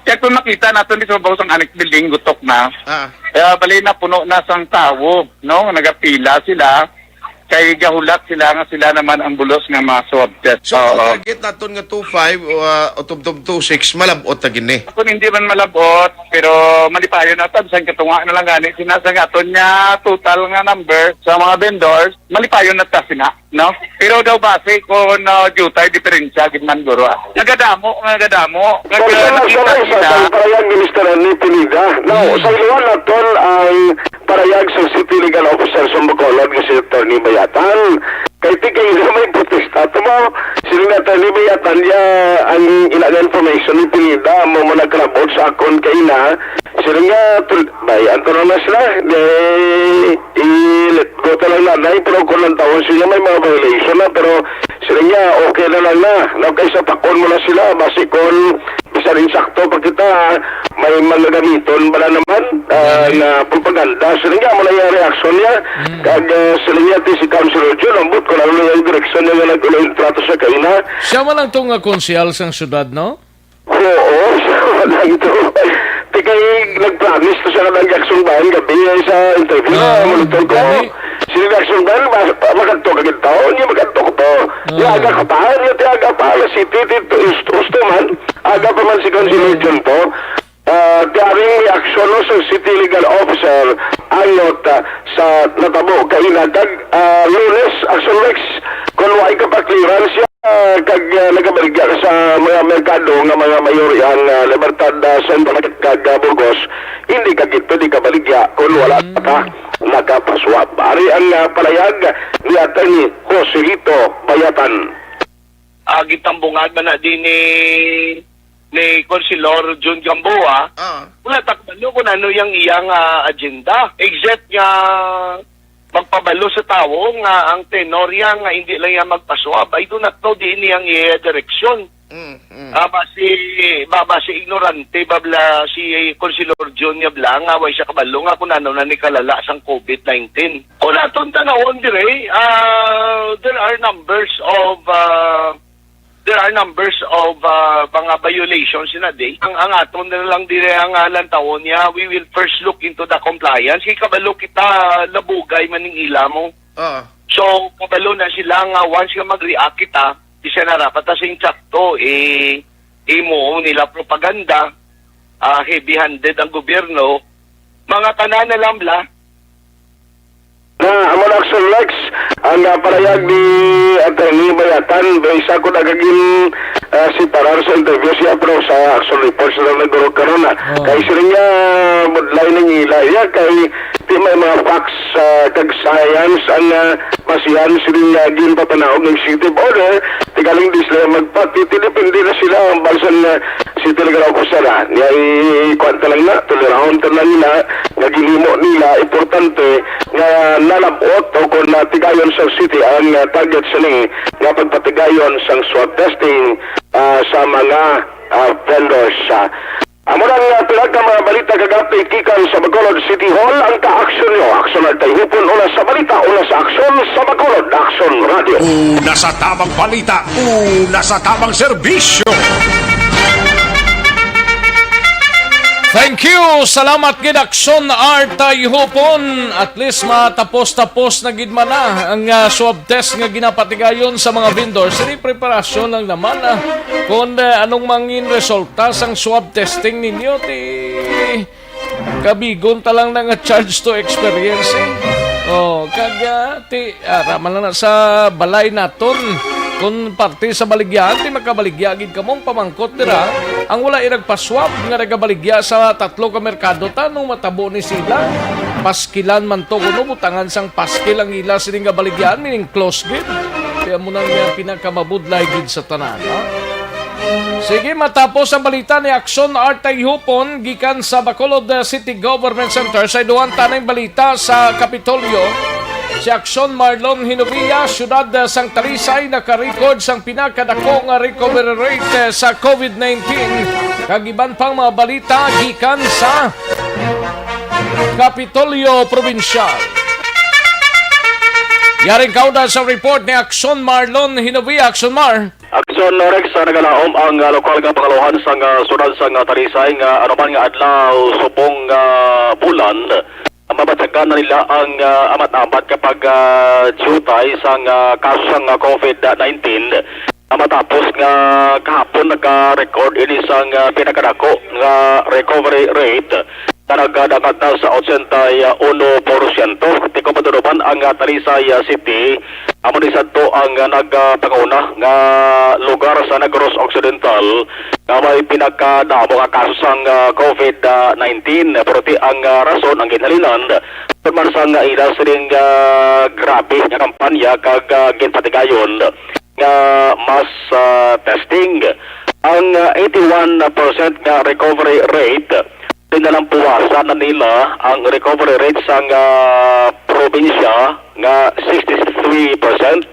Kaya kung makita naton di sa babaw sang Annex Building, gutok na. Ah. Kaya bali na puno na sang tawo, no? Nagapila sila. Kay gahulat sila nga sila naman ang bulos nga mga swab test. So, ang Oo. target naton nga two five o, ah, o tubtob two six, malab-ot na gini. Kung hindi man malab-ot, pero malipayon na ta, bisan katunga na lang gani, sinasang aton nga total nga number sa mga vendors, malipayon na ta sina, no? Pero daw base kung, ah, jutay, diferensya, gid man guro, ah. Nagadamo, nagadamo. Kung Nag-, sa nakita nasa nila. Sa parayag ni Mister Rene Pineda, now, Mm. sa iluhan naton ang parayag sa City Legal Officer sa Bacolod nga si Attorney Bayatan. Kay ti kay na may protesta to mo, sila na Attorney Bayatan niya ang ila nga information ni Pineda mo mo nagkalabot sa akon kay na sila nga tul-, bay, anto na na sila, di, i-let go ta lang nanay, pero kung ang tawon sila may mga violation na, pero sila nga okay na lang na, na kaysa pakon mo na sila, basi kung bisan insakto pa kita, may mga gamiton ba na naman, ah, Gani. Nga propaganda. Sila nga, mo na yung reaksyon niya. Mm. Kag, ah, sila nga, ti si Councilor Jun, ambot ko lang yung direksyon niya nga nag-ulo yung trato sa kaina. Siya man ang tunga konsehal sang syudad, no? Oo, siya man ang to. Ti kay nag-promise to siya nga nag-aksyon ba ang gabi, eh, sa interview na, Ah, monitor ko. Gani. Sila nag-aksyon ba, ma-, ma-, magkadto ka gid tao, hindi magkadto ko to. Ah. Yung aga ka pa, yung ti aga pa, alas siyete, dito, gusto, gusto man. Aga pa man si Councilor Ah. Jun to. Ah, tiyaring may aksyon, no, sa City Legal Officer, angot, ah, sa natabo kaina kag, ah, Lunes, action next, kung wala ka pa clearance, Ah, kag, ah, nagabaligya ka sa mga merkado nga mga mayor ang, ah, Libertad, ah, Central kag, ah, Burgos, hindi ka gid pwede kabaligya kung wala Mm. ka nakapaswab. Ari ang, ah, palayag ni Attorney Joselito Bayatan. Ah, gitambungan man na din ni, ni Councilor Jun Gamboa. Ah. Wala ta kabalo kung ano yung iyang, ah, agenda. Except nga magpabalo sa tawo nga ang tenor niya nga hindi lang yan magpaswab. I do not know diin niyang iya direksyon. Mm, mm. Ah, basi, ba, basi ignorante ba bala si Councilor Jun nga bala nga way siya kabalo nga kung ano na ni kalala sang covid nineteen. Kung aton tanawon dire, ah, there are numbers of, ah, there are numbers of, ah, mga violations na di. Ang, ang aton na lang dire ang, ah, lantawon niya, we will first look into the compliance. Kay kabalo kita, labugay man ning ila mo. Ah. So, kabalo na sila nga once nga mag-react kita, di siya narapat ta sing tsakto, eh, imo nila propaganda, ah, heavy-handed ang gobyerno, mga tanan na lang bla. Na, amo na, Action Lex, ang, ah, parayag ni Attorney Bayatan, may isa ko nagagin, ah, si Parar sa interview siya, pero sa Action Report sila nagdurog karon na. Oh. Kay sila nga, budlay ng ila, iya, kay di may mga facts, ah, kag science ang, ah, basihan sila nga ginpapanaog ng executive order, di galing di sila magpatiti, depende na sila ang balsan nga si Telegraph Officer, ah, nga i-, i-, kuwan ta lang na, tulirahon ta lang nila, nga ginhimo nila, importante nga nalab-ot o kung natigayon sa city ang, ah, target sini nga pagpatigayon sang swab testing, ah, sa mga, ah, vendors, ah. Amo na ang, ah, pila ka mga balita kag update gikan sa Bacolod City Hall. Ang ka-aksyon nyo, Aksyon Artay Hipon, una sa balita, una sa aksyon, sa Bacolod Aksyon Radio. Una sa tamang balita, una sa tamang serbisyo. Thank you. Salamat gid, Aksyon Artay Hupon. At least matapos-tapos na gid man na ang, ah, swab test nga ginapatigayon sa mga vendors. Ini preparasyon lang naman, ah, kung, ah, anong mangin resulta sang swab testing ninyo, ti kabigon ta lang na nga charge to experience, eh. Oh, kag, ah, ti, ara man lang na sa balay naton. Kung parte sa baligyahan, ti makabaligya gid kamong pamangkot dira. Ang wala inagpaswab nga nagabaligya sa tatlo ka merkado, tanong matabo ni sila. Paskilan man to, kuno butangan sang paskil ang ila sini nga baligyahan, meaning close gid. Kaya mo na nga pinakamabudlay gid sa tanan, ha? Sige, matapos ang balita ni Aksyon Artay Hupon gikan sa Bacolod, uh, City Government Center. Sa iduhan tanang balita sa Kapitolyo, si Aksyon Marlon Hinovia, siyudad, uh, sang Talisay, nakarecord sang pinakadako nga recovery rate, uh, sa covid nineteen. Kag iban pang mga balita gikan sa Kapitolyo Probinsyal. Yaring kauda sa report ni Aksyon Marlon Hinovia. Aksyon Mar. Aksyon Rex, ah, nagalaom ang, ah, lokal nga pangaluhan sang, ah, siyudad sang, ah, Talisay nga anuman nga adlaw subong nga bulan, ah, mabatyagan na nila ang, ah, amat-amat kapag, ah, diutay sang, ah, kaso sang, ah, covid nineteen. Ah, matapos nga kahapon naka-record ini sang, ah, pinakadako nga recovery rate nga nagadagat na sa ochenta y uno por ciento. Ti kung matuduman ang, ah, Talisay, ah, City, amo ni sadto ang, ah, nagapanguna nga lugar sa Negros Occidental nga may pinakadamo nga kaso sang, ah, covid nineteen. Pero ti ang, ah, rason ang ginhalinan, tungod man sang ila sining, ah, grabe nga kampanya kag, ah, ginpatigayon nga mass, ah, testing. Ang, ah, eighty-one percent nga recovery rate, pinalampuwasan na nila ang recovery rate sang, ah, probinsya nga sixty-three percent,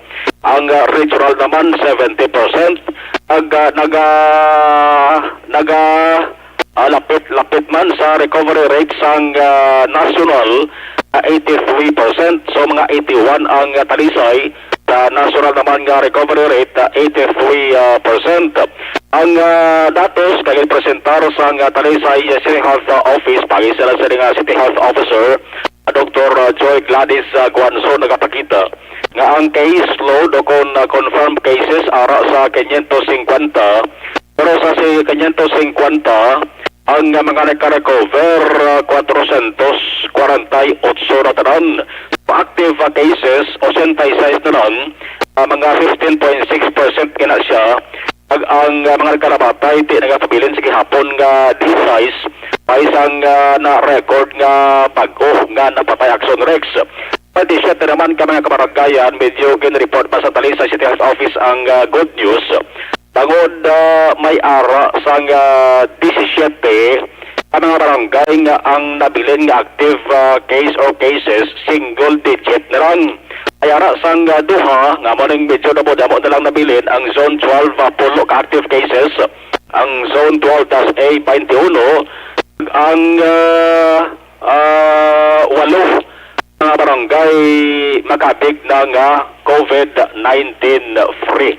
ang, ah, regional naman seventy percent. Ag, ah, naga-, naga-, ah, lapit-lapit man sa recovery rate sang, ah, national, ah, eighty-three percent. So, mga eighty-one ang, ah, Talisay. Sa national naman nga recovery rate, ah, eighty-three, ah, percent. Ang, ah, datos nga ginpresentar sang, ah, Talisay City Health, ah, Office, paagi sila sa nga City Health Officer, ah, Doktor, ah, Joy Gladys, ah, Guanzon, nagapakita nga ang case load o kon, ah, confirmed cases ara sa quinientos cincuenta, pero sa si quinientos cincuenta, Ang, ah, mga nagka-recover, ah, kwatrocientos kwarenta y otso na tanan. Active, ah, cases, ochenta y seis na lang, ah, mga fifteen point six percent ina siya. Ag ang, ah, mga nagkalamatay, ti nagapabilin sa gihapon nga disais, may isang, ah, na-record nga bag-o nga napatay, Action Rex. Twenty-seven naman ka mga kabaranggayan, medyo gin-report pa sa Talisay City Health Office ang, ah, good news. Tungod, ah, may ara sang, ah, disisiete ka mga barangay nga ang nabilin nga active, ah, case or cases, single digit na lang. May ara sang, ah, duha nga amo ning medyo damo-damo na lang nabilin, ang Zone twelve, ah, pulo ka active cases, ang Zone twelve dash A, twenty-one, ang, ah, ah, walo mga barangay makabig na nga COVID nineteen free.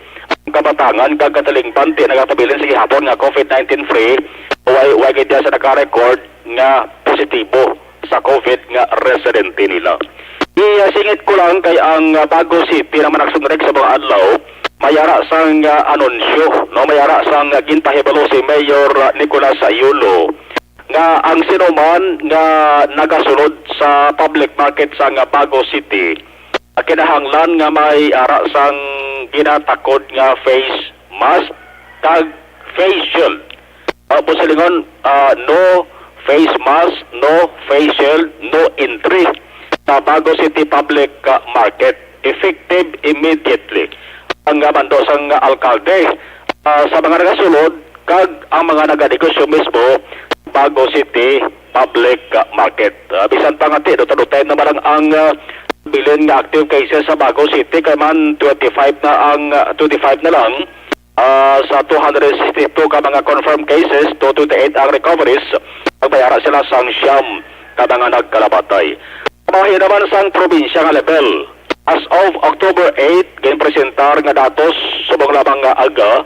Ang Kabatangan kag Katalingban ti nagapabilin sa gihapon nga COVID nineteen free, way, way gid sa naka-record nga positibo sa COVID nga residente nila. Isingit ko lang kay ang, ah, Bago City naman, Action Rex, sa mga adlaw, may ara sang, ah, anunsyo, no? May ara sang, ah, ginpahibalo si Mayor, ah, Nicolas Sayulo nga ang sinuman nga nagasulod sa public market sa nga Bago City, ah, kinahanglan nga may ara sang ginatakod nga face mask kag face shield. Ah, Busilingon, ah, no face mask, no face shield, no entry sa Bago City Public, ah, Market. Effective immediately ang, ah, mando sang, ah, alkalde, ah, sa mga nagasulod kag ang mga naganegosyo mismo Bago City Public, ah, Market. Ah, bisan pa nga ti, dutay-dutay naman ang, ang, ah, bilin nga active cases sa Bago City, kay man twenty-five na ang, ah, twenty-five na lang, ah, sa two hundred sixty-two ka mga confirmed cases, two twenty-eight ang recoveries, nagbayara sila sang siyam ka mga nagkalamatay. Bahin naman sang probinsya nga level, as of October eight, ginpresentar nga datos subong lamang nga aga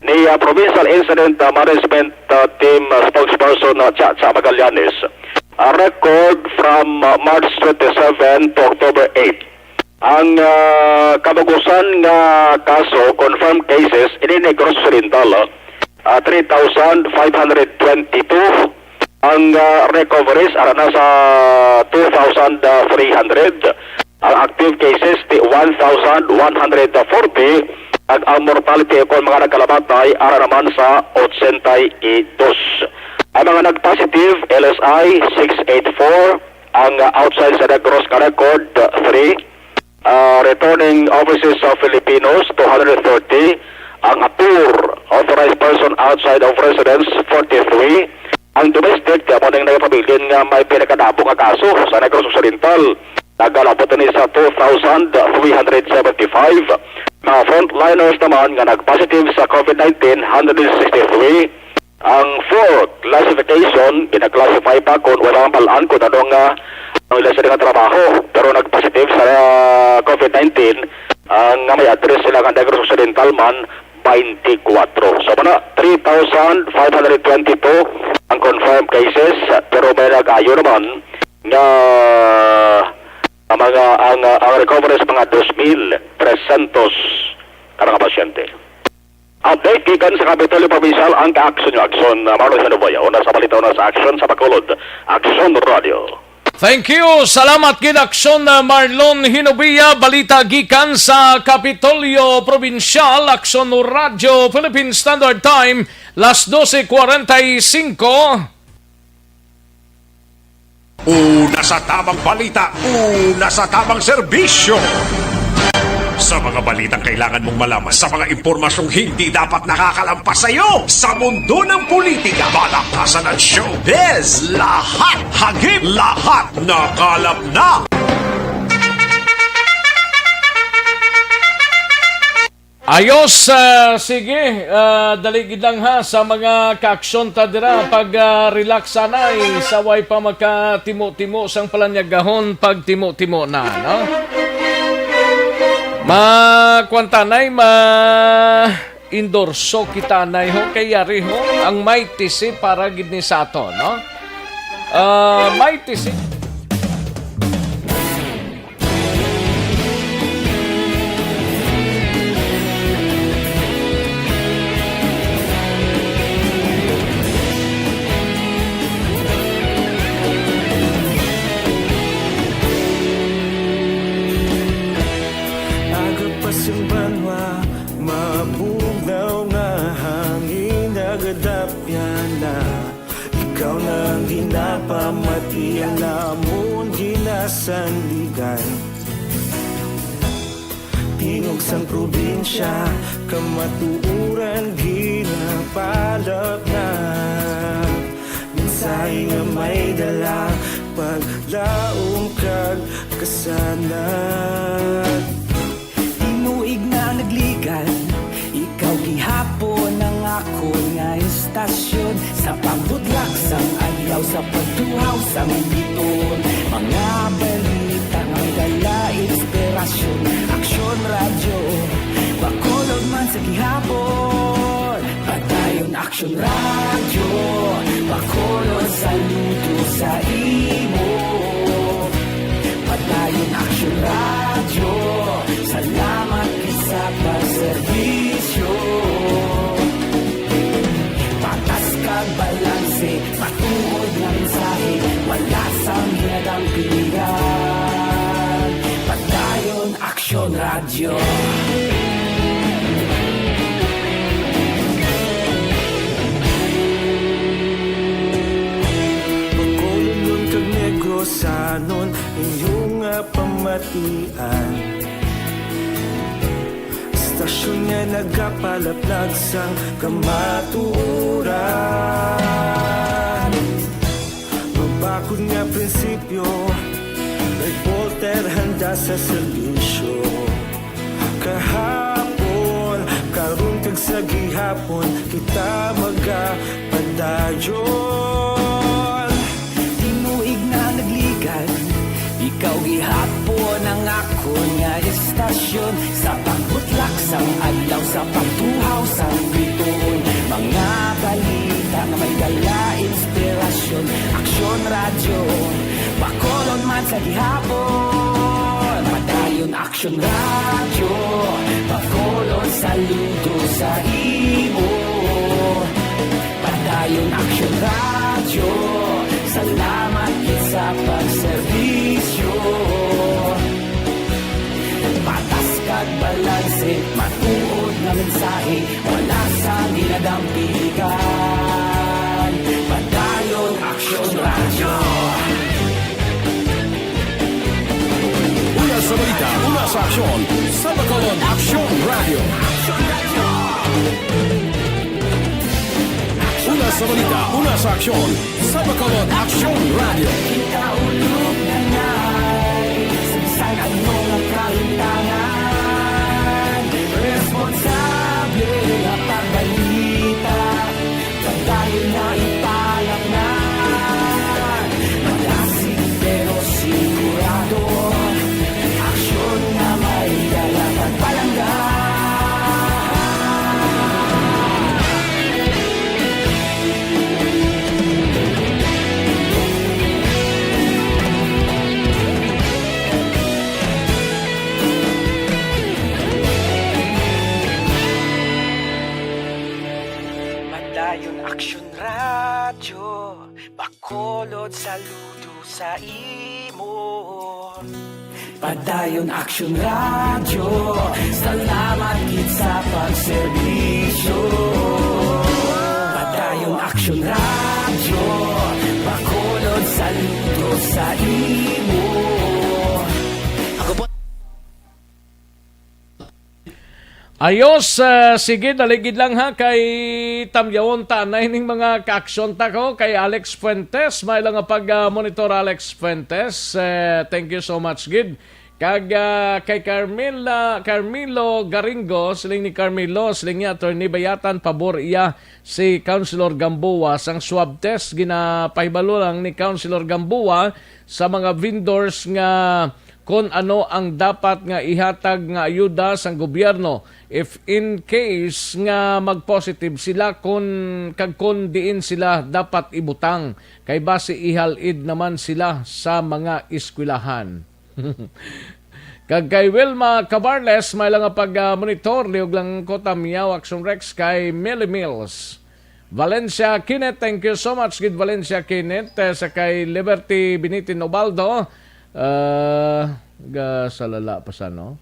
ni, ah, Provincial Incident, ah, Management, ah, Team, ah, Spokesperson, ah, Chacha Magallanes. Ah, record from, ah, March twenty-seven to October eight. Ang, ah, kabagusan nga kaso, confirmed cases, ini Negros Occidental, ah, ah, three thousand five hundred twenty-two. Ang, ah, recoveries ara na sa two thousand three hundred. Ang active cases ti one thousand one hundred forty. Ag ang mortality kon mga nagkalamatay ara naman sa ochenta y dos. Ang mga nagpositive, L S I, six eight four. Ang, ah, outside sa Negros ka record, ah, three. Ah, returning overseas sa Filipinos, two hundred thirty. Ang ATOR, authorized person outside of residence, forty-three. Ang domestic, amo ning nagapabilin nga may pinakadamo nga kaso sa Negros Occidental. Nagalabot ini sa two thousand three hundred seventy-five. Mga frontliners naman nga nagpositive sa COVID nineteen, hundred sixty-three. Ang fourth classification, gina-classify pa kung wala ang balaan kung ano nga ang ila sila nga trabaho, pero nagpositive sa, ah, COVID nineteen, ang nga may address sila nga Negros Occidental man, twenty-four. So, mana, three thousand five hundred twenty-two ang confirmed cases, pero may nag-ayo naman nga ang mga, ang, ah, ang recoveries mga dos mil trescientos ka mga pasyente. Update gikan sa Kapitolyo Provincial ang ka-action nyo. Action, uh, Marlon Hinoboya. Una sa balita, una sa action sa Bacolod. Action Radio. Thank you. Salamat gid, Action, uh, Marlon Hinobia. Balita gikan sa Kapitolyo Provincial, Action Radio, Philippine Standard Time, las doce cuarenta y cinco. Una sa tamang balita, una sa tamang serbisyo. Sa mga balitang kailangan mong malaman, sa mga impormasyong hindi dapat nakakalampas sa iyo, sa mundo ng politika, balakasan at showbiz, lahat hagip, lahat nakalap na. Ayos, ah, sige, ah, dali gid lang ha sa mga kaaksyon ta dira, pag, ah, relax anay, sa way pa makatimo-timo sang palanyagahon, pagtimo-timo na, no? Ma, kwan tanay, ma endorso kita anay ho, kay yari ho, ang Mighty C para gid ni sa ato, no? Ah, Mighty C. Nang ginapamati ang namon ginasandigan. Tingog sang probinsya, kamatuoran ginapalapnap. Mensahe nga may dala, paglaom kag kasanag. Tinuig na nagligad, ikaw gihapon ang akon nga istasyon. Sa pagbutlak sang adlaw, sa pagtuhaw sang biton, mga balita nga may dala inspirasyon. Aksyon Radyo, Bacolod man sa gihapon. Padayon Aksyon Radyo, Bacolod, saludo sa imo. Padayon Aksyon Radyo, salamat gid sa pagserbisyo. Patas kag balanse, matuod nga mensahe, wala sang ginadampigan. Padayon Aksyon Radyo. Bacolodnon kag Negrosanon, inyo nga pamatian. Istasyon nga nagapalaplag sang kamatuoran. Mabakod nga prinsipyo, reporter handa sa serbisyo. Kahapon, karon kag sa gihapon, kita magapadayon. Tinuig na nagligad, ikaw gihapon ang akon nga istasyon. Sa pagbutlak sang adlaw, sa pagtuhaw sang bituon, mga balita nga may dala inspirasyon. Aksyon Radyo, Bacolod man sa gihapon. Padayon Aksyon Radyo, Bacolod, saludo sa imo. Padayon Aksyon Radyo, salamat gid sa pagserbisyo. Patas kag balanse, matuod nga mensahe, wala sang ginadampigan. Padayon Aksyon Radyo. Una sa balita, una sa aksyon, sa Bacolod Aksyon Radyo. Una sa balita, una sa aksyon, sa Bacolod Aksyon Radyo. Kita ulog na ngay, sa bisan ano nga kahimtangan, responsable nga pagbalita. Padayon na ipalapnan, malasig pero sigurado. Aksyon nga may dala kag palangga. Padayon Aksyon Radyo, Bacolod, saludo sa imo. Padayon Aksyon Radyo, salamat gid sa pagserbisyo. Padayon Aksyon Radyo, Bacolod, saludo sa imo. Ako po. Ayos, ah, sige, daligid lang ha, kay tamyawon ta na ining mga kaaksyon ta ko, kay Alex Fuentes, may lang nga pag, ah, monitor, Alex Fuentes. Eh, thank you so much, gid. Kag, ah, kay Carmela, Carmelo Garingo, siling ni Carmelo, siling niya, Attorney Bayatan, pabor iya si Councilor Gamboa sang swab test. Ginapahibalo lang ni Councilor Gamboa sa mga vendors nga kon ano ang dapat nga ihatag nga ayuda sang gobyerno if in case nga mag-positive sila, kon, kag kon diin sila dapat ibutang, kay basi ihalid naman sila sa mga eskwelahan. Kag kay Wilma Cabarles, may lang nga pag, ah, monitor, liog lang ko tamyaw, Action Rex, kay Millie Mills. Valencia Kenneth, thank you so much, gid Valencia Kenneth, eh, sa kay Liberty Binitin Ubaldo. Ah, ga salala pa sa, no?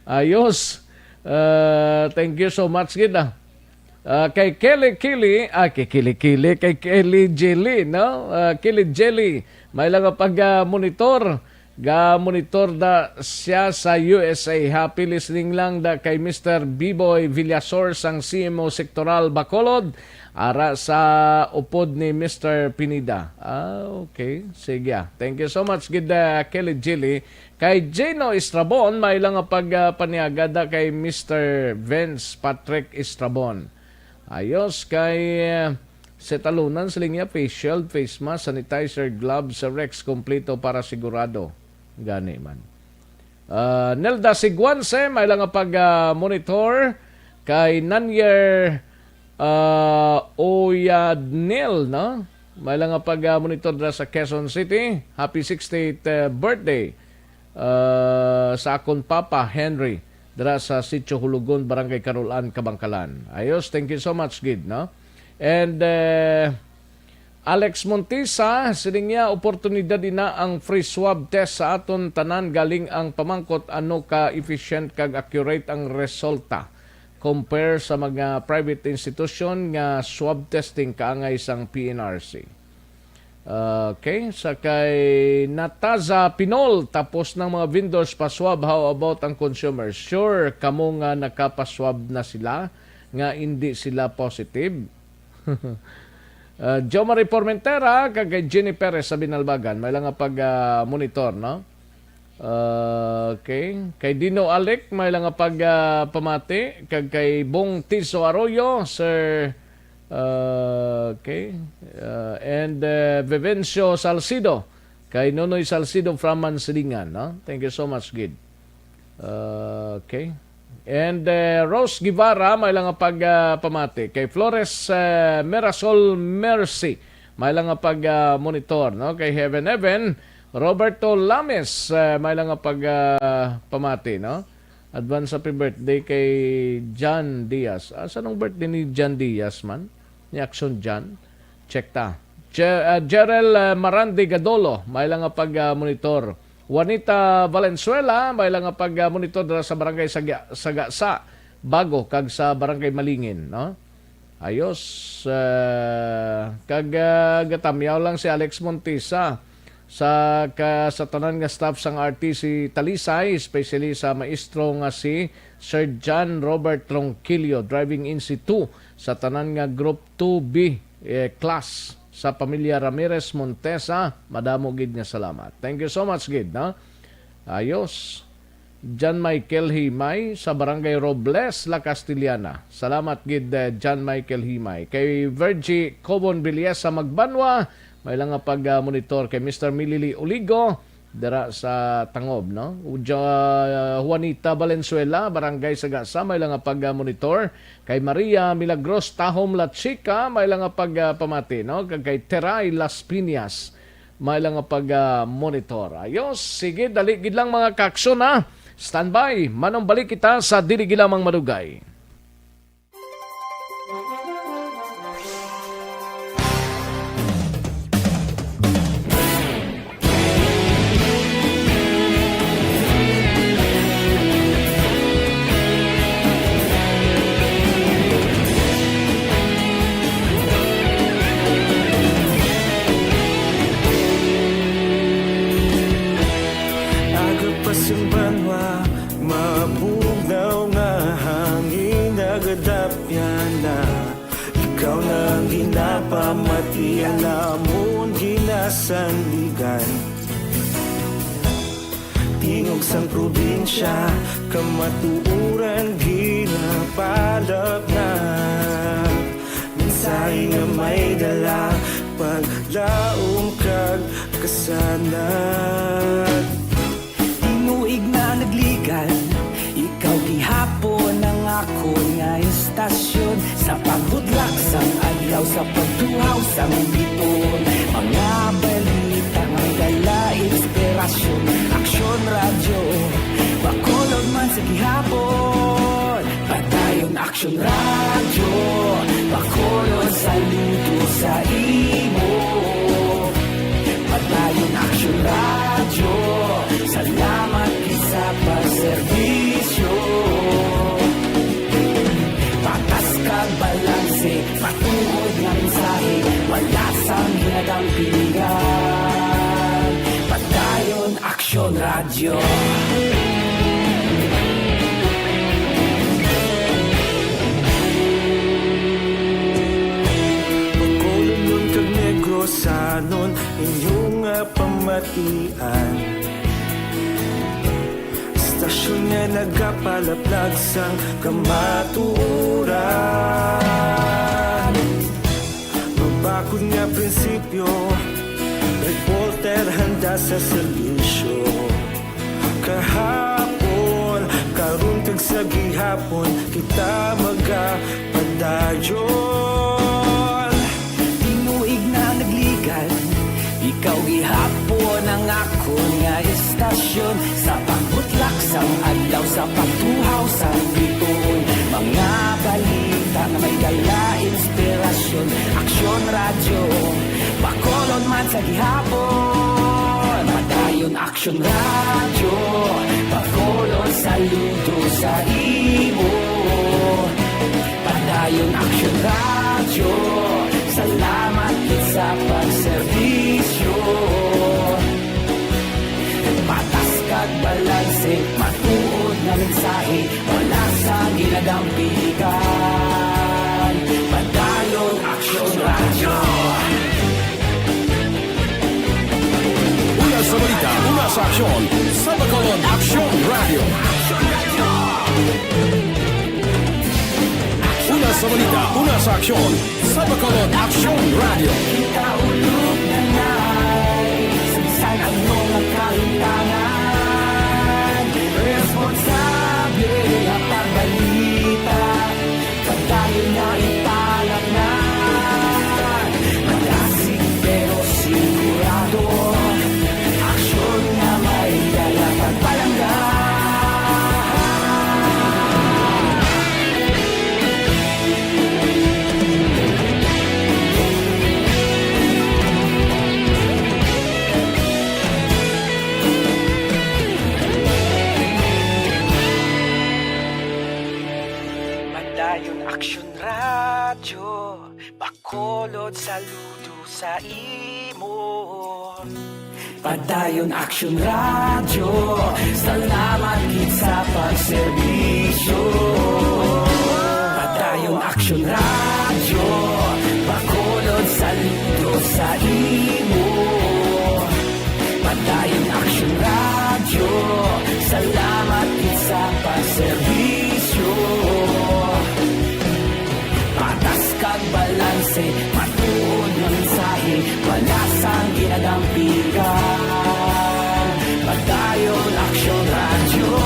Ayos. Ah, thank you so much, gid, ah. Ah, kay Kelly Kili, ah, kay Kelly Kili, kay Kelly Jelly, no? Ah, Kelly Jelly, may lang nga pag, ah, monitor. Ga-monitor na siya sa U S A. Happy listening lang da kay Mister Biboy Villasor sang C M O Sektoral Bacolod, ara sa upod ni Mister Pineda. Ah, okay. Sige, ah. Thank you so much, gid, ah, Kelly Jelly. Kay Gino Estrabon, may lang nga pag, ah, paniaga da kay Mister Vince Patrick Estrabon. Ayos kay, ah, sa talunan, siling niya, face shield, face mask, sanitizer, gloves, sa Rex, kompleto para sigurado. Gani man. Ah, Nelda Siguanse, may lang nga pag, ah, monitor kay Nanier, ah, Oyadnel, no? May lang nga pag, ah, monitor dira sa Quezon City. Happy sixtieth, ah, birthday, ah, sa akon Papa Henry, dira sa Sitio Hulugon, Barangay Carolan, Kabangkalan. Ayos, thank you so much, gid, no? And, eh, Alex Montisa, siling niya, oportunidad ina ang free swab test sa aton tanan, galing ang pamangkot ano ka efficient kag accurate ang resulta compare sa mga private institution nga swab testing kaangay sang P N R C. Okay, sa kay Nataza Pinol, tapos ng mga vendors pa-swab, how about ang consumers? Sure kamo nga nakapa-swab na sila nga hindi sila positive? Ah, Jo Marie Formentera kag kay Jenny Perez sa Binalbagan, may lang nga pag, ah, monitor, no? Ah, okay. Kay Dino Alec, may lang nga pag, ah, pamati. Kag kay Bong Tiso Arroyo, Sir, ah, okay. Ah, and, ah, Vivencio Salcido, kay Nonoy Salcido from Mansilingan, no? Thank you so much, gid. Ah, okay. And, eh, Rose Guevara, may lang nga pag, ah, pamati. Kay Flores, eh, Mirasol Mercy, may lang nga pag, ah, monitor, no? Kay Heaven Heaven, Roberto Lames, eh, may lang nga pag, ah, pamati, no? Advance happy birthday kay John Diaz. Asa nung birthday ni John Diaz man? Ni Action John? Check ta. Je-, ah, Jerel, ah, Marandi Gadolo, may lang nga pag, ah, monitor. Juanita Valenzuela, may lang nga pag, ah, monitor dira sa barangay Saga-, Sagasa, Bago, kag sa barangay Malingin, no? Ayos, ah, kag, ah, gatamyaw lang si Alex Montisa sa ka-, sa tanan nga staff sang R T C Talisay, especially sa maestro nga si Sir John Robert Tronquillo, driving in si two sa tanan nga Group two B, eh, class sa pamilya Ramirez Montesa. Madamo gid nga salamat. Thank you so much gid, no? Ayos. John Michael Himay sa Barangay Robles, La Castellana. Salamat gid, eh, John Michael Himay. Kay Virgie Cobon Villesa Magbanwa, may lang nga pag, ah, monitor. Kay Mister Milili Oligo, dira sa Tangob, no? Uja-, Juanita Valenzuela, Barangay Sagasa, may lang nga pag, ah, monitor. Kay Maria Milagros Tahom La Chica, may lang nga pag, ah, pamati, no? Kag kay Teray Las Piñas, may lang nga pag, ah, monitor. Ayos, sige, dali gid lang, mga kaaksyon, ha? Standby, manumbalik kita sa dili gid lamang madugay. Aga pa sing banwa, mabugnaw nga hangin nagadapyan na. Ikaw na ang ginapamati, alamon ginasandigan. Tingog sang probinsya, kamatuoran ginapalapnag. Mensahe nga may dala, paglaom kag kasanag. Tinuig na nagligan, ikaw gihapon ang akon nga istasyon. Sa pagbudlak sang adlaw, sa pagtuhaw sang biton, mga balita nga dala inspirasyon. Aksyon Radyo, Bacolod man sa gihapon. Padayon Aksyon Radyo, Bacolod, saludo sa imo. Padayon Aksyon Radyo, salamat gid sa pagserbisyo. Patas kag balas Pilihan, Padayon Aksyon Radyo. Bacolodnon kag Negrosanon, inyong nga pamatian. Istasyon nga nagapalaplag sang kamatuoran. Mabakod nga prinsipyo, reporter handa sa serbisyo. Kahapon, karon kag sa gihapon, kita magapadayon. Tinuig na nagligad, ikaw gihapon ang akon nga istasyon. Sa pagbutlak sang adlaw, sa pagtuhaw sang bituon, mga balita nga may dala inspirasyon. Aksyon Radyo, Bacolod man sa gihapon. Padayon Aksyon Radyo, Bacolod, saludo sa imo. Padayon Aksyon Radyo, salamat gid sa pagserbisyo. Patas kag balanse, matuod nga mensahe, wala sa ginadampigan. Padayon Aksyon Radyo. Una sa balita, una sa aksyon, sa Bacolod Aksyon Radyo. Una sa balita, una sa aksyon, sa Bacolod Aksyon Radyo. Kita ulog na nai, sa bisan ano nga kahitangan, responsable nga pagbalita. Padayon na ipalaknag, malasig pero sigurado, aksyon nga may dala pagpalangga. Padayon Aksyon Radyo, Bacolod, saludo sa imo. Padayon Aksyon Radyo, salamat gid sa pagserbisyo. Padayon Aksyon Radyo, Bacolod, saludo sa imo. Padayon Aksyon Radyo, salamat gid sa pagserbisyo. Patas kag balanse, matuod nga mensahe, wala sang ginadampigan. Padayon Aksyon Radyo.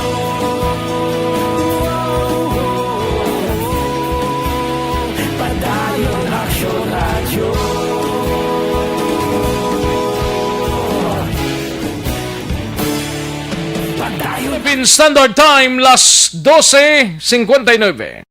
Padayon Aksyon Radyo. Padayon. Philippine Standard Time, las doce cincuenta y nueve.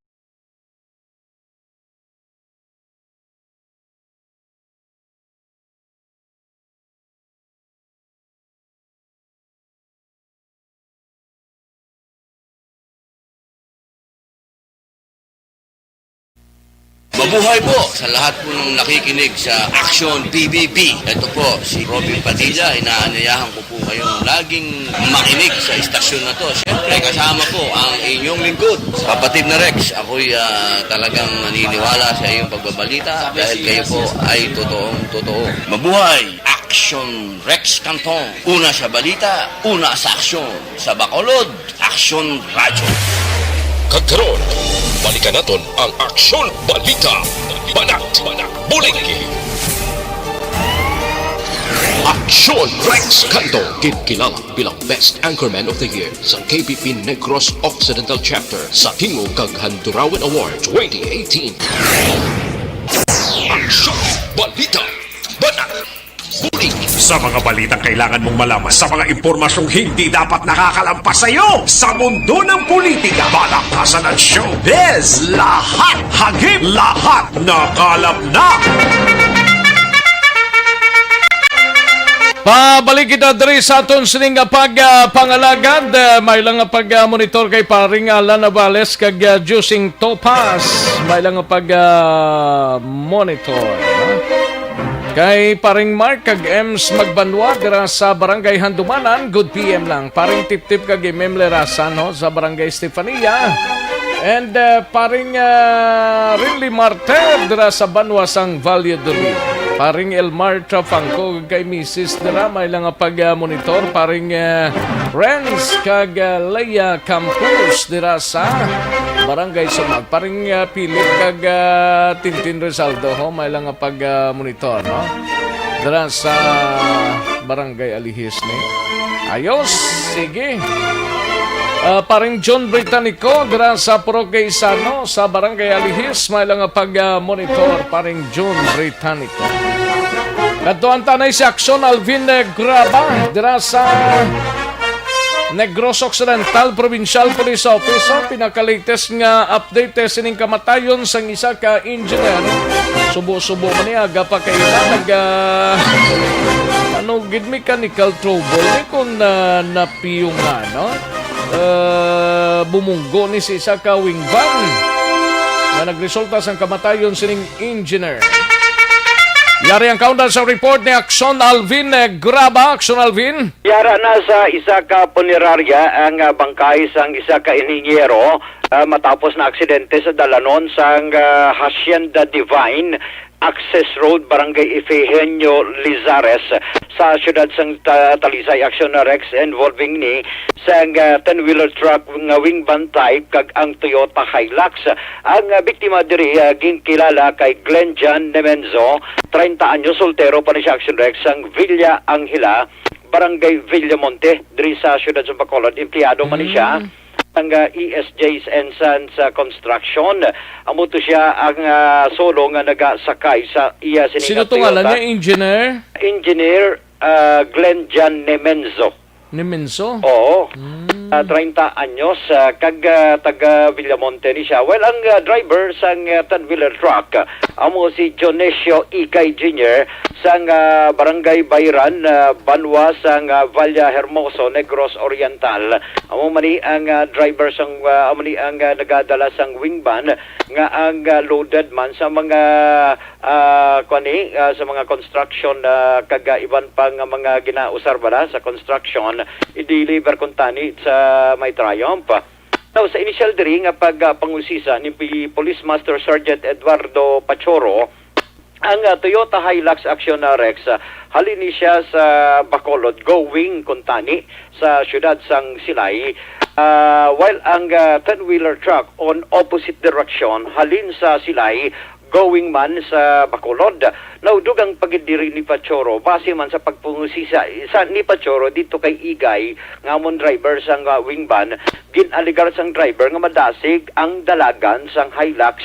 Mabuhay po sa lahat po ng nakikinig sa Action P B B. Ito po si Robin Padilla. Inaanyayahan ko po kayong laging makinig sa istasyon na to. Siyempre, kasama po ang inyong lingkod, kapatid na Rex. Ako'y, ah, talagang naniniwala sa iyong pagbabalita dahil kayo po ay totoong totoo. Mabuhay! Action Rex Canton. Una sa balita, una sa aksyon. Sa Bacolod, Aksyon Radyo. Kag karon, balikan naton ang Aksyon Balita. Banat, bulig. Aksyon Rex Canton, ginkilala bilang Best Anchorman of the Year sa K B P Negros Occidental Chapter sa Tingog kag Handurawan Award twenty eighteen. Aksyon Balita. Banat. Bulig. Sa mga balitang kailangan mong malaman, sa mga impormasyong hindi dapat nakakalampas sa iyo, sa mundo ng politika, palakasan at showbiz, lahat hagip, lahat nakalap na. Pabalik kita diri sa aton sining nga pag, ah, pangalagad. Ah, may lang nga pag, ah, monitor kay paring Alan Navales kag, ah, Jusing Topas. May lang nga pag, ah, monitor, ha? Kay Paring Mark kag Ems Magbanwa dira sa Barangay Handumanan, good P M lang. Paring Tiptip kag M M Lerasan, no, sa Barangay Estefania. And, uh, Paring, uh, Rinly Marter dira sa Banwa sang Valladolid. Paring Elmar Trafangco kay Misis dira, may lang nga pag-monitor. Paring, uh, Renz kag, uh, Leia Campos dira sa Barangay Sumag. Paring, uh, Philip kag, uh, Tintin Rizaldo, ho, may lang nga pag-monitor, no? Dira sa Barangay Alihis ni. Ayos, sige. Ah, Paring John Britannico, dira sa Parokya Isano, sa Barangay Alihis, may lang nga pag-monitor, Paring John Britannico. Kadtuan ta na si Action Alvin, eh, Graba, dira sa Negros Occidental Provincial Police Office, oh, pinaka-latest nga update, eh, sining kamatayon sang isa ka engineer. Subo-subo man ni aga pa kay ila nag, ah, ano gid, mechanical trouble ni kung, ah, napiyungan, no? Ah, bumunggo ni sa isa ka wing van nga nagresulta sang kamatayon sining engineer. Yari ang kaundan sa report ni Action Alvin, eh, Graba. Action Alvin. Yara na sa isa ka punerarya ang, ah, bangkay sang isa ka inhinyero, ah, matapos na aksidente sa dalanon sang, ah, Hacienda Divine, Access Road, Barangay Efigenia Lizares, sa siyudad sang Ta-, Talisay. Action na Rex involving ni sang, ah, ten-wheeler truck nga wing van type kag ang Toyota Hilux. Ang, ah, biktima diri, ah, ginkilala kay Glenn John Nemenzo, treinta anyos, soltero pa ni siya, Action Rex, sang Villa Angela, Barangay Villamonte, diri sa siyudad sa Bacolod. Empleyado man ni siya Mm. ang, ah, E S J's and Sons, ah, Construction. Amo to siya ang, ah, solo nga nagasakay sa iya sini Sino nga to ngalan Toyota. Niya? Engineer? Engineer, ah, Glenn John Nemenzo. Nemenzo? Oo. Mm. Ah, treinta anyos, ah, kag, ah, taga Villamonte ni siya. Well, ang, ah, driver sang, ah, ten-wheeler truck, ah, amo si Dionisio Ikay Junior sang, ah, Barangay Bayran, ah, Banwa sang, ah, Valle Hermoso, Negros Oriental. Amo man ni ang, ah, driver sang, ah, amo ni ang, ah, nagadala sang wing van nga ang, ah, loaded man sa mga, ah, kuwan ni, ah, sa mga construction, ah, kag, ah, iban pa nga mga ginausar bala sa construction, i-deliver kuntani sa may Triumph. Now, sa inisyal diri nga pag, ah, pangusisa ni P-, Police Master Sergeant Eduardo Pachoro, ang, ah, Toyota Hilux, Action na Rex, ah, halin ni siya sa Bacolod, going kuntani sa siyudad sang Silay, ah, while ang, ah, ten-wheeler truck on opposite direction, halin sa Silay, going man sa Bacolod. Now, dugang pa gid diri ni Pachoro, base man sa pagpangusisa sa ni Pachoro dito kay Igay, nga amon driver sang, ah, wing van, gin-alegar sang driver nga madasig ang dalagan sang Hilux,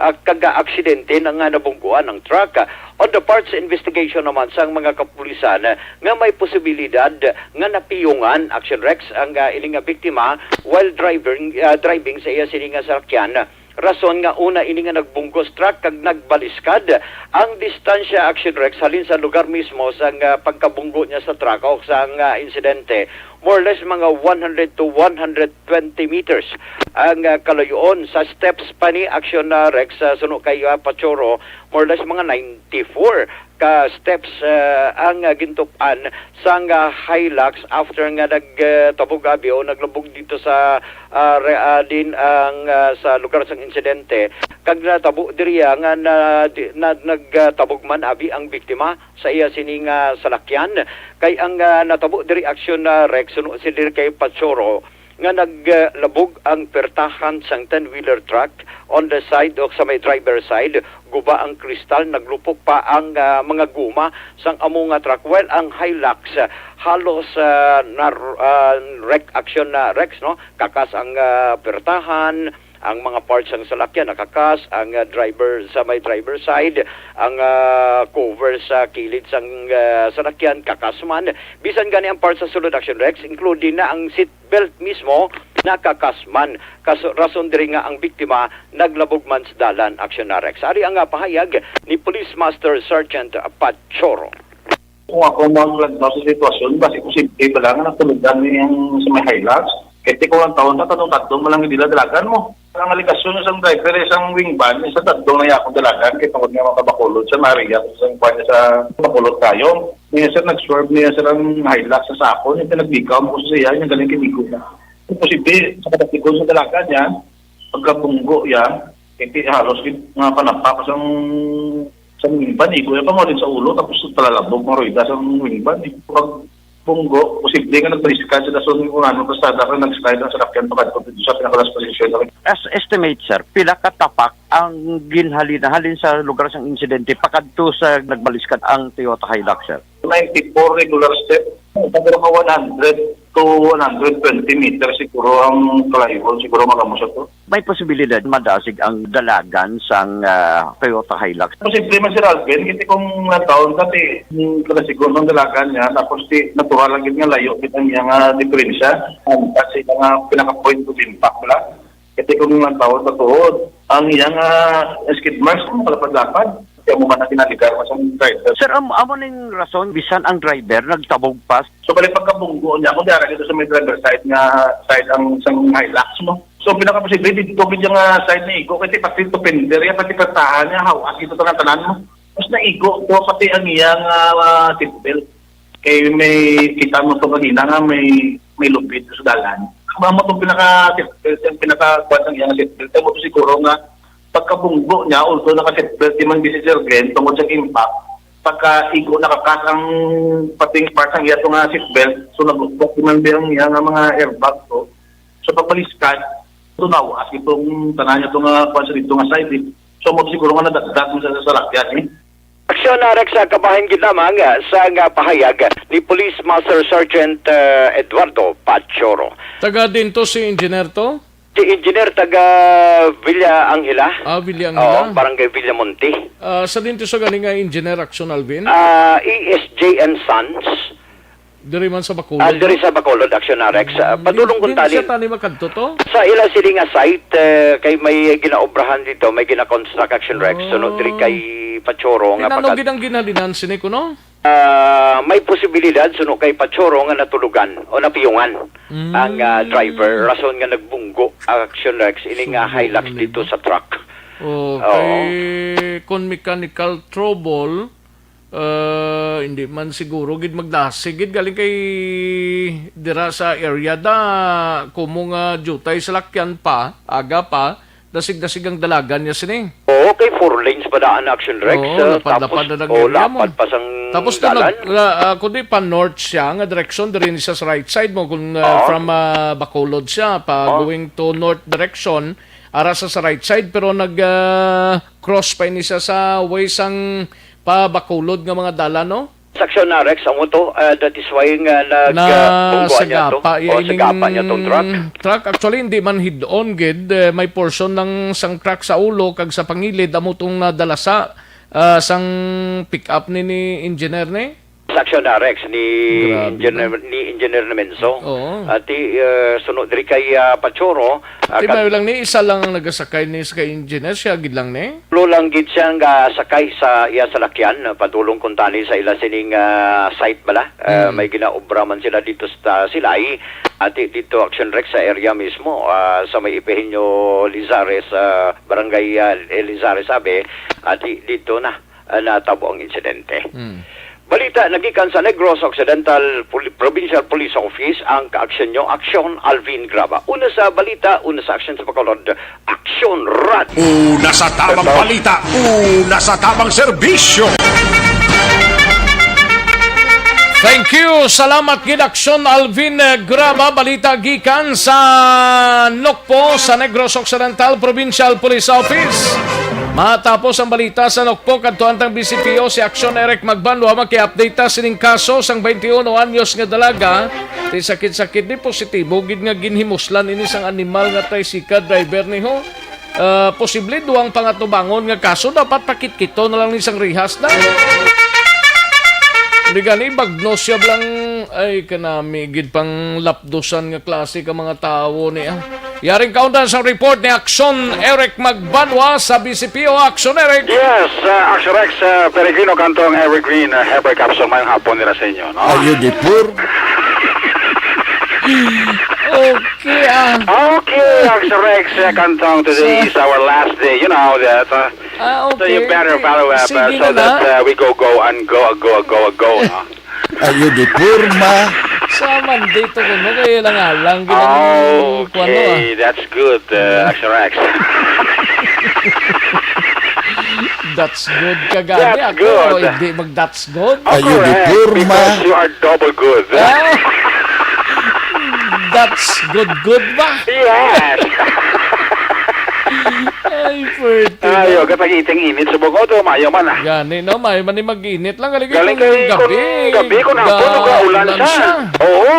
ah, kag, ah, aksidente na nga nabungguan ang truck. On the parts investigation naman sang mga kapulisan, ah, nga may posibilidad nga napiyungan, Action Rex, ang, ah, ini nga biktima while driving, ah, driving sa iya sini nga salakyan. Rason nga una ini nga nagbunggos truck kag nagbaliskad. Ang distansya, Action Rex, halin sa lugar mismo sang, ah, pagkabunggo niya sa truck o sang, ah, insidente, more or less mga one hundred to one hundred twenty meters ang, ah, kalayoon. Sa steps pa ni, Action na Rex, sa suno kay, ah, Pachoro, more or less mga ninety-four ka steps, ah, ang, ah, gintup-an sang, ah, Hilux after nga nag, ah, tabog abi o naglabog dito sa, ah, re-, ah, din ang, ah, sa lugar sang insidente. Kag natabo diri, ah, nga na, di, na, nagtabog man abi ang biktima sa iya sini nga salakyan. Kay ang, ah, natabo diri, Action na Rex, suno si diri kay Pachoro, nga naglabog ang pertahan sang ten-wheeler truck on the side o sa may driver side, guba ang kristal, naglupok pa ang, ah, mga guma sang amo nga truck. While ang Hilux, ah, halos, ah, na, ah, wreck, Action na Rex, no? Kakas ang, ah, pertahan, ang mga parts sang salakyan nakakas, ang, ah, driver sa may driver side, ang, ah, cover sa kilid sang, ah, salakyan kakas man. Bisan gani ang parts sa sulod, Action Rex, including na ang seat belt mismo nakakas man. Kas-, rason diri nga ang biktima naglabog man sa dalan, Action na Rex. Ari ang, ah, pahayag ni Police Master Sergeant Pat Choro. Kung ako magladlaw sa sitwasyon, basi ko simple pa lang, natulugan niya yung sa may Hilux. Kaya di ko lang taon na, katong tatlo mo lang hindi dalagan mo. Ang alikasyon sa driver, isang wing van, isa, tatlo na iya akong dalagan, kay tungod nga makabakulod sa Maria, sa kuwan sa Bacolod kayo. Niya, sir, nag-swerve niya, sir, ang Hilux sa sakon, yung pinagbikaw mo ko sa iya, yung galing kinigo na. Imposible, sa kataklikon sa dalagan niya, pagkabunggo niya, hindi halos gid nga panapa pa sang, sang wing van, eh. Kuya, pa mo din sa ulo, tapos talalabog ang rueda sa wing van, eh. Pag bunggo, posible nga nagbaliskad sa dason kung ano, basta dapat nag-slide ang salakyan pagkadto dito sa pinakalas posisyon. As estimate, sir, pila ka tapak ang ginhalin-halin sa lugar sang insidente pakadto sa nagbaliskad ang Toyota Hilux, sir? Ninety-four regular step. Siguro mga one hundred to one hundred twenty meters siguro ang kalayo, siguro magamo sa to. May posibilidad madasig ang dalagan sang, ah, Toyota Hilux? Posible man, Sir Alvin, kasi kung natawon ka, ti, hmm, kada siguro ang dalagan niya, tapos ti, natural lang gid nga layo gid ang iyang, ah, diferensya. Ang kasi nga pinaka-point of impact lang. Kasi kung natawon ka tuod, ang iyang, ah, skid marks, kung malapad-lapad, kaya mo man ang ginaligar mo sa driver. Sir, am-, amo ning rason, bisan ang driver nagtabog pa. So, bali pagkabunggo niya, kung diara dito sa may driver side nga, side ang isang Hilux mo. So, pinakaposible, dito gid yung, ah, side na igo, kasi pati ito fender, yan, pati patahan niya, hawas, ito tanan-tanan mo. Mas naigo to, pati ang iyang, ah, ah, seat belt. Kay may kita mo to kanina nga may, may lupit sa dalan. Ang mga itong pinaka, yung pinaka, kuwan sa iyang seat belt, ay mo to siguro nga pagkabunggo niya, although naka-seat belt, di man busy, Sir Glenn, tungod sa impact, pagka igo nakakas ang pating part sang iya to nga seat belt, so nag-upok man biyang iya nga mga airbag to. So pagbaliskad, tunaw, as itong tanan niya to nga kuwan sa dito nga side, eh. So mo siguro nga nadagdag mo sa salakyan, eh. Aksyon, ah, Rex, ah, kabahin gid lamang, ah, sa nga pahayag ni Police Master Sergeant, ah, Eduardo Pachoro. Taga din to si Engineer to? Si Engineer taga Villa Angela. Ah, Villa Angela. Oo, Barangay Villamonte. Ah, sa din to sa galing nga Engineer Action Alvin? Ah, E S J and Sons. Diri man sa Bacolod, Ah, diri no? Sa Bacolod, Action Rex. Ah, Hmm, padulong di, kung di tali. Siya tani makadto to? Sa ila sini nga site, eh, kay may ginaobrahan dito, may gina-construct, Action Rex. Oh. Sunod diri kay Pachoro nga Inano pagad- gid ang ginhalinan sini kuno? Ah, may posibilidad suno kay Pachoro nga natulugan o napiyungan Mm. ang, ah, driver, rason nga nagbunggo, Action Rex, ini nga So, Hilux ano dito yun? Sa truck. Oh, Oo. Kay kung mechanical trouble, ah, hindi man siguro gid magdasig gid galing kay dira sa area da, kumo nga jutay sa lakyan pa, aga pa, dasig-dasig ang dalagan niya sini. Oo, kay four lanes pa daan na, Action Rex. Oo, Ah, lapad-lapad tapos, na lang oo, area mo. Lapad pa sang Tapos dalan. Nag-, ah, ah, kundi pa north siya nga direksyon, diri ni siya sa right side mo kung, ah, Oo. From, ah, Bacolod siya pa Oo. Going to north direction, ara sa, sa right side, pero nag, ah, cross pa ini siya sa way sang pa Bacolod nga mga dalan, no? Sa Action Rex, amo to, ah, that is why nga nag, Na ah, bungguan niya to. Sagapa, iya O, ining sagapa niya tong truck. Truck. Actually, hindi man head-on gid. Eh, may portion ng sang truck sa ulo kag sa pangilid, amo tong nadala sa, ah, sang pick-up ni, ni engineer ni? Sa Action Rex ni Grabe, engineer, no? Ni engineer ni Menzo. Oo. At, eh, suno diri kay, ah, Pachoro, Ah, Di ba kag- lang ni isa lang ang nagasakay ni sa kay engineer, siya gid lang ni? Tulo lang gid siya nga sakay sa iya salakyan, padulong kuntani sa ila sining, ah, site bala. Ah, Hmm. May ginaobra man sila dito sa Silay, ati dito Action Rex sa area mismo, ah, sa may Epigenio Lizares, ah, barangay, ah, Lizares, sabi, ati dito na, ah, natabo ang insidente. Hmm. Balita nagikan sa Negros Occidental Pol-, Provincial Police Office, ang kaaksyon nyo, Aksyon Alvin Graba. Una sa balita, una sa aksyon sa Bacolod, Aksyon Rad. Una sa tamang balita, una sa tamang serbisyo. Thank you. Salamat gid, Aksyon Alvin, eh, Graba. Balita gikan sa Nokpo, sa Negros Occidental Provincial Police Office. Matapos ang balita sa Nokpo, kadto ang B C P O, si Aksyon Eric Magbanwa, maki-update ta sining kaso sang twenty-one anyos nga dalaga. Ti sakit-sakit ni, positibo gid nga ginhimuslan ini sang animal nga tricycle driver ni ho. Ah, posible duwang pangatubangon nga kaso, dapat pakitkiton na lang ni sang rihas na. Di gani, bagnos siya lang, ay, kanami gid pang lapdusan nga klase ka mga tawo ni, ah. Yaring kaundan sang report ni Aksyon Eric Magbanwa sa B C P O. Aksyon Eric. Yes, uh, Aksyon Rex, uh, Peregrino Cantong Evergreen, uh, Heber Capsule, mayong hapon nila sa inyo, no? Ayo di pur. Okay, ah. Okay, Action Rex, uh, Kantong, today is our last day. You know that. Uh, Ah, so you okay. better follow up, uh, Sige so na that na. uh, we go, go, and go, go, go, go, no? Ayo di porma. Sa Monday to kuno, kaya lang alang, ginang-, kuwan, no, ah. Okay, that's good, uh, Action Rex. That's good ka gani. That's Ako, good. Hindi mag-that's good. Oh, Ayo di correct, porma. Because you are double good. Ah. That's good, good ba? Yes. Ay, pwerte Ayo, na. Katag iting init sa bungod, oh, mayo man, ah. Gani, no? Mayo man ni mag-init lang. Galing Galing kay kung gabi, kung gabi, kung hapon, ga-, kung ulan ulan siya. siya. Oo.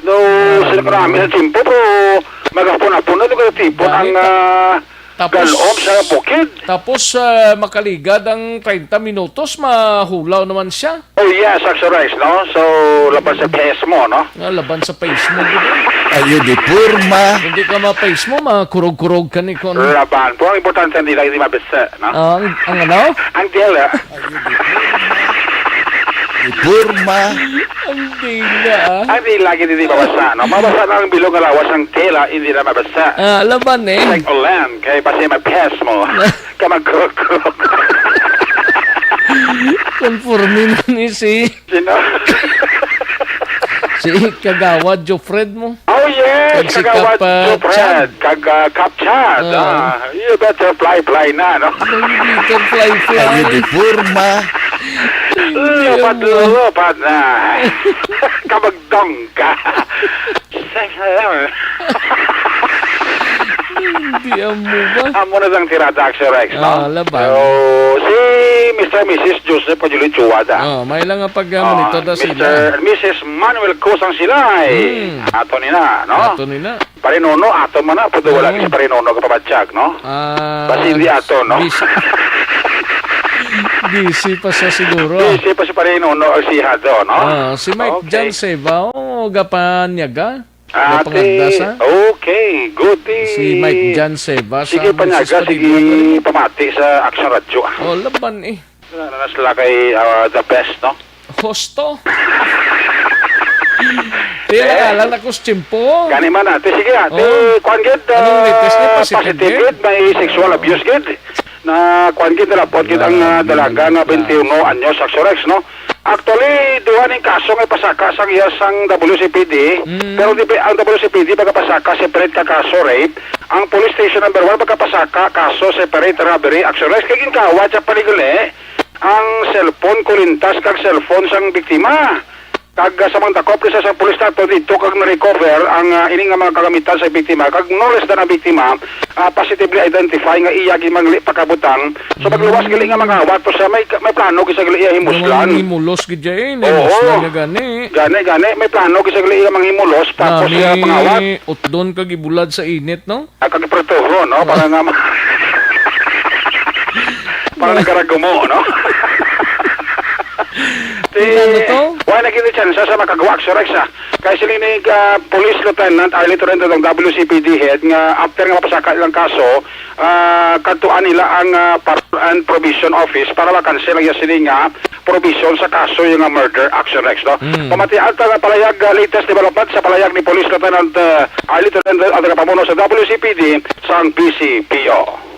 No, sila ko namin sa timpo, pero maghapon-hapon na, lugar tipo Gani, ang, ta-, ah, tapos, galom sa bukid. Tapos, ah, makaligad ang treinta minutos, mahulaw naman siya. Oh, yes, Action Rex, no? So, laban sa P S mo, no? Nga, laban sa P S mo, gid, eh. Ayo di porma. Hindi ka ma-P S mo, makurog-kurog ka ni kon- Laban. Pero ang importante, hindi lang, hindi mabasa, no? Ah, ang, ang ano? Ang dila. Ayo di porma. Di porma. Ang dila, ah. Ang dila, hindi, hindi mabasa, no? Mabasa na ang bilog nga lawas, ang tela, hindi na mabasa. Ah, laban, eh. Like ulan, kay basi ma-P S mo. Ka magkurog-kurog. Konforme man ni si Sino? Si Kagawad Jofred mo. Oh, yes, Kag si Kagawad Kap, ah, Jofred, Chad. Kag, ah, Kap Chad. Oo. Ah, you better fly, fly na, no? You better fly, fly. Ayo di porma. Hindi Lupad, mo. Lupad na. Kabagdong ka. Hindi mo ba? Amo na sang tirada, Action Rex, no? Ah, laban. So, si Mister Missus Joseph Pajulit Chuwada. Oh, may lang nga pag, ah, Ah, monitor na sila. Mister and Missus Manuel Cosang Silay. Hmm. Ato ni na, no? Ato ni na. Pare Nono, ato man na. Pwede wala Oo. Si Pare Nono kapabatyag, no? Ah, Basi hindi ato, no? Busy. Busy pa siya siguro. Busy pa si Pare Nono, ang siha do, no? Ah, si Mike Okay. Jan Seva, oh, gapanyaga. Ate, Napangagdas, ha? Okay, good, eh. Si Mike Jan Sevas, Sige, ang panyaga, misis sige, Padilla, no? Pamati sa Action Radyo, ah. Oh, laban, eh. Wala na sila kay, ah, the best, no? Husto. Tila Eh? Lang ako sa tiyempo. Gani man, ate. Sige, ate, Oh. Kuan gid, Anong ah, latest niya? Positive positive gid? Gid, may sexual abuse gid. Na kuan gid, nalapot gid ang, ah, Grabe dalaga naman nga ka. Twenty-one anyos, Action Rex, no? Actually, duha ning kaso nga ipasaka sang iya sang W C P D, Mm. pero di pa, ang W C P D pagkapasaka separate ka kaso, rape. Ang police station number one pagkapasaka kaso separate robbery, Action Rex, kay ginkawat sa panigali ang cellphone, kurintas kag cellphone sang biktima. Kag, ah, sa mga dakop sa, sa police nato dito kag na-recover ang, ah, ini nga mga kagamitan sa biktima, kag no less than ang biktima, ah, positively identify nga iya ginmangli pakabutang. So, pagluwas Mm. gali nga mga wato siya, may, may plano gid siya gali iya himuslan. Gamay himulos gid siya, eh. Oo. Himuslan niya gani. Gani, gani, may plano gid siya gali iya mga himulos, tapos Nami siya pangawat. Utdon kag ibulad sa init, no? Ah, kag iprituhon, no? Ah. Para nga ma-, para nagkaragumo, no? Ano to? Wala na gid chance sa makagawa, Action Rex, ah. Kay siling ni, ah, Police Lieutenant Arlie Torrento, ang W C P D head, nga after nga mapasaka ilang kaso, ah, kadtuan nila ang, ah, Parole and Probation Office para ma-cancel ang iya sini nga probation sa kaso yung nga murder, Action Rex, no? Mm. Pamatian ta nga palayag, ah, latest development sa palayag ni Police Lieutenant, ah, Arlie Torrento, ang tagapamuno sa W C P D sang B C P O.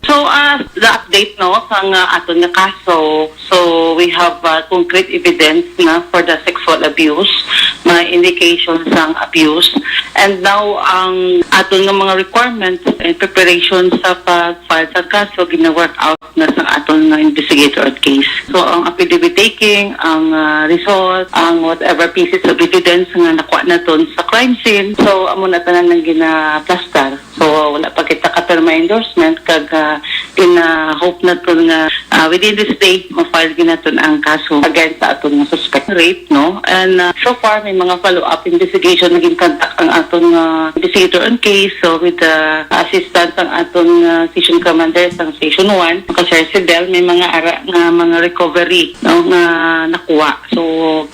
So, ah, the update, no, sang, ah, aton nga kaso. So, we have, ah, concrete evidence na for the sexual abuse, mga indications sang abuse. And now, ang aton nga mga requirements and preparation sa pag-file sa kaso, gina-work out na sa aton nga investigator at case. So, ang affidavit taking, ang, ah, result, ang whatever pieces of evidence nga nakuha naton sa crime scene, so, amo na tanan ang ginaplastar. So, wala pa kita kapirma endorsement kag, ah, in, ah, hope naton nga, ah, within this day, ma-file gid naton ang kaso against sa aton nga suspect rape, no? And, ah, so far, may mga follow-up investigation na ginconduct ang aton nga investigator on case. So, with the assistance ang aton nga station commander sa Station one, ka Sir Fidel, may mga ara nga mga recovery, no, nga nakuha. So,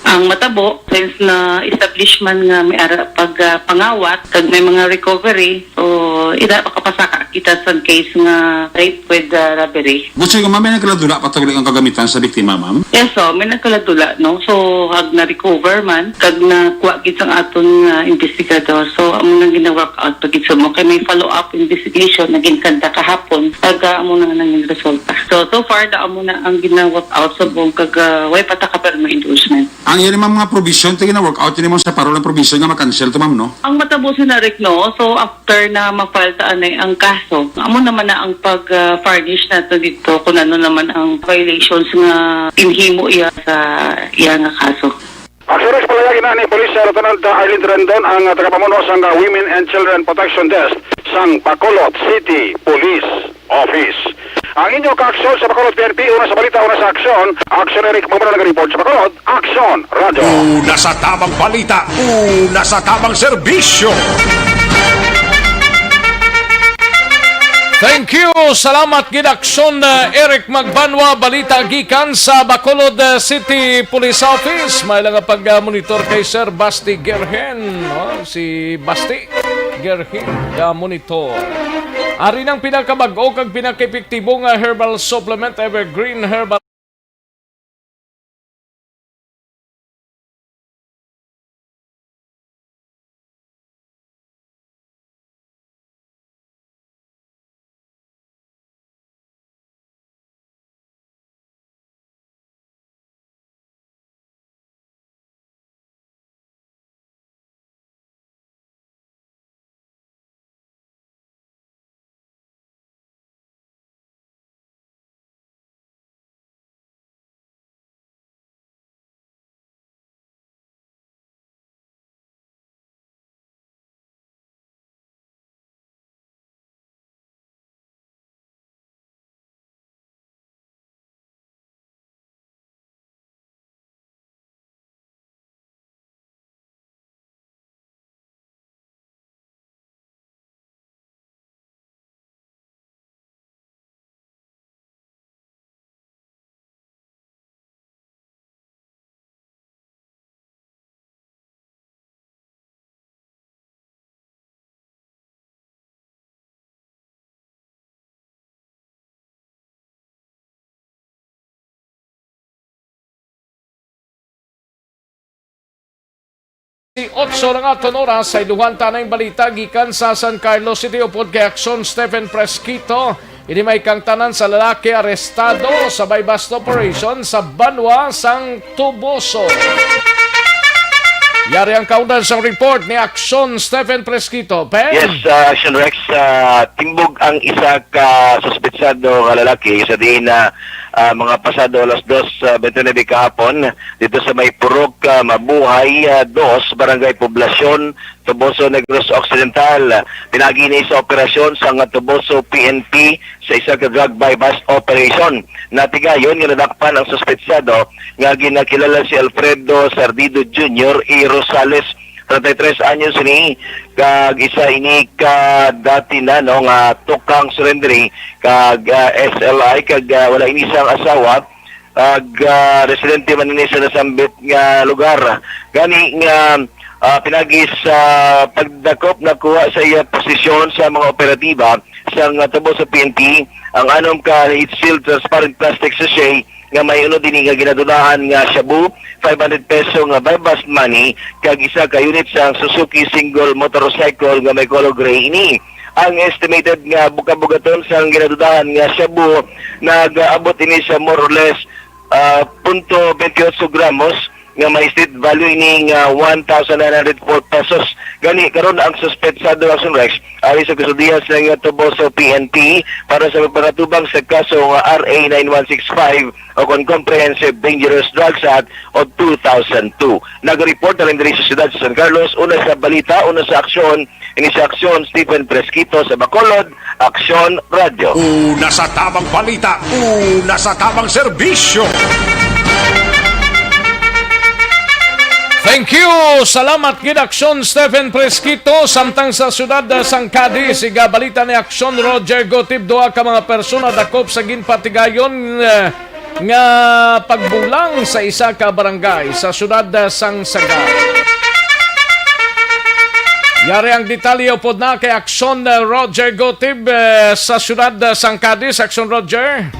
ang matabo, since na-establish man nga may ara pag, ah, pangawat, kag may mga recovery, so, So, ida makapasaka kita sa case nga rape with, uh, robbery. Gusto ko, ma'am, may nagkaladula pa tungod ang kagamitan sa biktima, ma'am? Yes, so, may nagkaladula, no? So, ag na-recover man, kag nakuha gid sang aton nga investigador. So, amo nang gina-work out pa gid sa mo. Kay may follow-up investigation na ginkanta kahapon, kag, ah, amo na nga nangin resulta. So, so far, da amo na ang gina-work out sa buong kag, ah, way pa ta ka pirma endorsement. Ang iya ni, ma'am, mga provision, ti gina-work out ni, ma'am, sa parol ang provision nga ma-cancel to, ma'am, no? Ang matabo si Narek, no? So, after na ma-file ta anay ang kaso, amo naman na ang pag, ah, furnish nato dito kung ano naman ang violations nga ginhimo iya sa iya nga kaso. Ang suros palayag na ni Police Lieutenant Arlene Rendon, ang, ah, tagapamuno sang, ah, Women and Children Protection Desk sang Bacolod City Police Office. Ang inyo kaaksyon sa Bacolod P N P, una sa balita, una sa aksyon. Aksyon Eric Mamano nag-report sa Bacolod. Aksyon Radyo. Una sa tamang balita, una sa tamang serbisyo. Thank you. Salamat gid, Aksyon, uh, Eric Magbanwa. Balita gikan sa Bacolod, uh, City Police Office. May lang nga pag-monitor kay Sir Basti Gerhen, no? Si Basti Gerhen, ga-monitor. Ari nang pinakabag-o kag pinakaepektibo nga herbal supplement, Evergreen Herbal. Si otso na nga aton oras sa iluhan ta na yung balita gikan sa San Carlos City upod kay Aksyon Stephen Fresquito. Ini may kang tanan sa lalaki arestado sa buy-bust operation sa banwa sang Toboso. Yari ang kaundan sang report ni Aksyon Stephen Fresquito. Ben? Yes, uh, Action Rex, uh, timbog ang isa ka suspetsado nga lalaki sa diin na, uh, mga pasado alas dos, uh, twenty-nine kahapon dito sa may Purok, uh, Mabuhay, uh, dos, Barangay Poblacion, Toboso, Negros Occidental. Pinagi ni sa operasyon sa nga Toboso P N P sa isa ka drug buy-bust operation. Natigayon nga nadakpan ang suspetsado nga ginakilala si Alfredo Sardido Junior E. Rosales, treinta y tres anyos ini, kag isa ini ka dati na, no, nga tukang surrendering kag, ah, S L I, kag, ah, wala ini sang asawa, kag, ah, residente man ini sa nasambit nga lugar. Gani nga, ah, pinagi sa pagdakop nakuha sa iya posisyon sa mga operatiba sang Toboso P N P ang anom ka heat-sealed transparent plastic sachet nga may unod ini nga ginadudahan nga shabu, five hundred peso nga buy-bust money, kag isa ka unit sang Suzuki single motorcycle nga may color gray ini. Ang estimated nga buka-bugaton sang ginadudahan nga shabu nag-abot ini sa more or less, ah, punto twenty-eight gramos, nga may street value ini nga one thousand nine hundred four pesos. Gani, karon ang suspetsado, Action Rex, ari sa kustodiya sa nga Toboso P N P para sa pagpanatubang sa kaso nga R A nine one six five o kon Comprehensive Dangerous Drugs Act of two thousand two. Nag-report na rin diri sa siyudad sa San Carlos, una sa balita, una sa aksyon, ini sa aksyon, Stephen Fresquito sa Bacolod, Aksyon Radyo. Una sa tamang balita, una sa tamang serbisyo. Thank you. Salamat gid, Aksyon Stephen Fresquito. Samtang sa siyudad, ah, sang Cadiz, siga balita ni Aksyon Roger Gotib, duha ka mga persona dakop sa ginpatigayon, ah, nga pagbulang sa isa ka barangay sa siyudad, ah, sang Sagar. Yari ang detalye upod na kay Aksyon, uh, Roger Gotib, uh, sa siyudad, uh, sang Cadiz. Aksyon, Roger.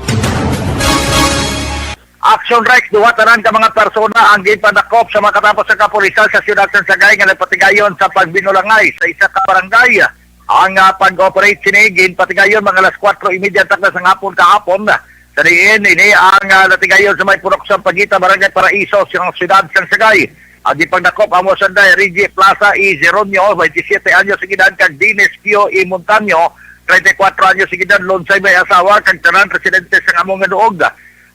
Aksyon, Rex, duha tanan ka mga persona ang ginpadakop sa makatapos sa kapulisan sa siyudad sang Sagay nga nagpatigayon sa pagbinulangay sa isa ka barangay. Ang, ah, pag-operate sini ginpatigayon mga alas kuwatro y media takna sang hapon kahapon. Sa diin, ini ang, ah, natigayon sa may Purok sang Pagita, Barangay Paraiso, sa siyudad sang Sagay. Ang gipagdakop amo sanday Reggie Plaza E. Jeronio, twenty-seven anyos ang edad, kag Dennis Pio E. Montaño, treinta y cuatro anyos ang edad, lunsay may asawa, kag tanan residente sang amo nga duog.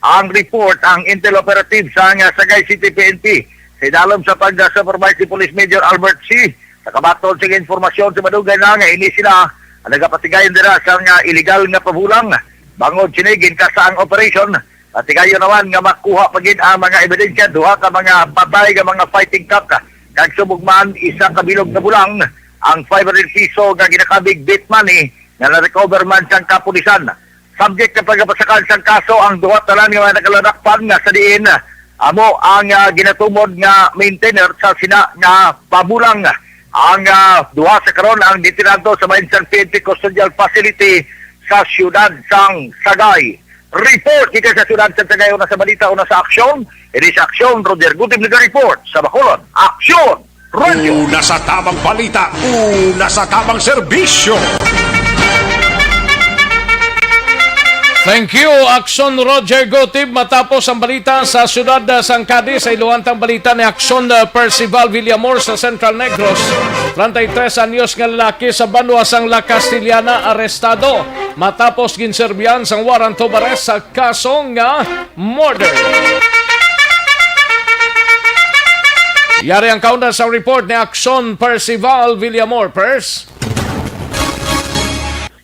Ang report, ang intel operative sang, ah, Sagay City P N P, sa idalom sa pag-supervise ni Police Major Albert C. Nakabaton sing informasyon sa madugay na nga ini sila ang nagapatigayon dira sang, ah, illegal nga pabulang. Bangod sini, ginkasa ang operation. Patigayon naman nga makuha pa gid ang mga ebidensya, duha ka mga patay nga mga fighting cock, kag subong man isa ka bilog nga bulang, ang five hundred piso nga ginakabig bit money nga na-recover man sang kapulisan. Subject sa pagapasakal sang kaso ang duha tanan nga mga nakaladakpan, nga sa diin amo ang, ah, ginatumod nga maintainer sa sina nga pabulang. Ang, ah, duha sa karon ang detenado sa bahin sang P N P custodial facility sa siyudad sang Sagay. Report kita sa siyudad sang Sagay, una sa balita, una sa aksyon. Ini sa aksyon, Roger Gutib naga-report sa Bacolod. Aksyon! Radyo. Una sa tamang balita, una sa tamang serbisyo. Thank you, Aksyon Roger Gotib. Matapos ang balita sa siyudad, ah, sang Cadiz, sa iluhantang balita ni Aksyon, ah, Percival Villamor sa Central Negros. Treinta y tres anyos nga lalaki sa banwa sang La Castellana arestado matapos ginserbihan sang warrant of arrest sa kaso nga murder. Yari ang kauna sa report ni Aksyon Percival Villamor. Pers?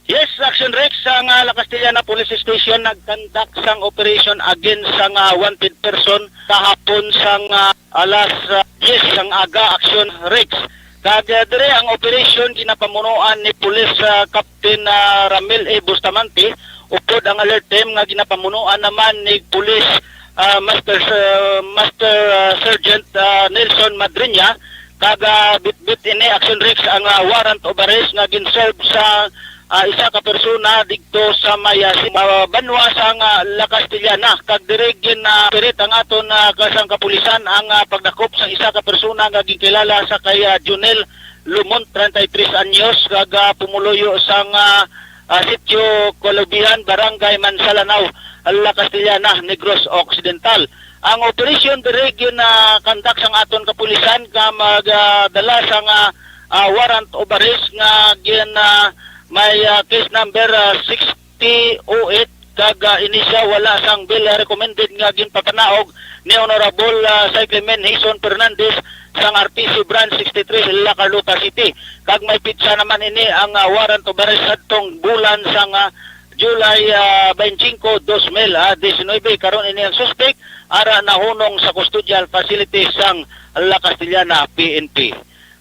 Yes, Action Rex, ang, ah, La Castellana Police Station nagkandak sang operation against sang, ah, wanted person kahapon sang, ah, alas, ah, diyes sang aga, Action Rex. Kag, ah, dire ang operation ginapamunuan ni Police, ah, Captain, ah, Ramil A. Bustamante, upod ang alert team nga ginapamunuan naman ni Police, ah, Master, ah, Master, ah, Sergeant, ah, Nelson Madriña, kag, ah, bitbit ini, Action Rex, ang, ah, warrant of arrest nga gin-serve sa, ah, isa ka persona didto sa may, ah, si-, ah, banwa sang, ah, La Castellana, kag diri gin, ah, pirit ang aton, ah, kasang kapulisan ang, ah, pagdakop sang isa ka persona nga ginkilala sa kay, ah, Junel Lumon, treinta y tres anyos, kag, ah, pumuluyo sang, ah, ah, Sitio Colubihan, Barangay Mansalanao, La Castellana, Negros Occidental. Ang operasyon diri gin, ah, conduct sang aton kapulisan nga magdala sang, ah, ah, warrant of arrest nga gin, ah, may, ah, case number, ah, sixty oh eight, kag, ah, ini siya wala sang bail recommended nga ginpapanaog ni Honorable, ah, Cyclamen Hison Fernandez sang R T C Branch sixty-three, La Carlota City. Kag may pitsa naman ini ang, ah, warrant of arrest sadtong bulan sang, ah, July, ah, twenty-five, dos mil, ah, diecinuebe. Karon ini ang suspek ara nahunong sa custodial facility sang La Castellana P N P.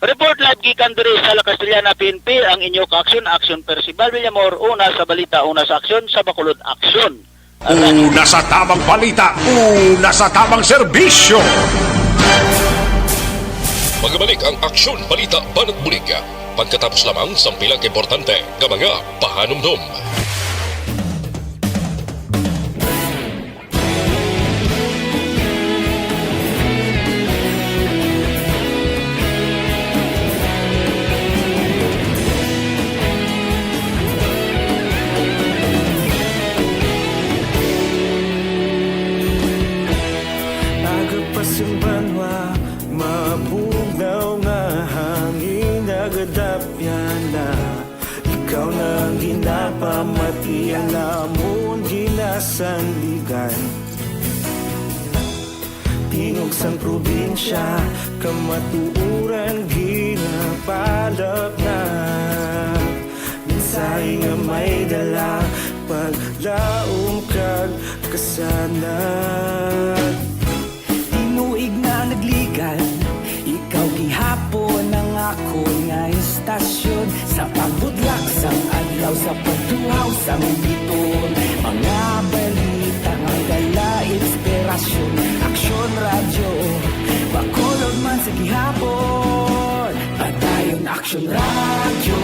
Report live gikan diri sa La Castellana P N P, ang inyo ka-aksyon, Aksyon Percival Villamor, una sa balita, una sa aksyon, sa Bacolod Aksyon. Una sa tamang balita, una sa tamang serbisyo. Magbalik ang Aksyon Balita Banat Bulig pagkatapos lamang sang pila ka importante nga mga pahanumdom. Aga pa sang banwa, mabugnaw nga hangin, nagadapyan na. Ikaw na ang ginapamati, ang amon ginasandigan. Tingog sang probinsya, kamatuoran ginapalapnap. Mensahe nga may dala, paglaom kag kasanag. Tinuig na nagligan, ikaw gihapon ang akon nga istasyon. Sa pagbudlak sang adlaw, sa pagtuhaw sang biton, mga balita nga dala inspirasyon. Aksyon Radyo, Bacolod man sa gihapon. Padayon, Aksyon Radyo,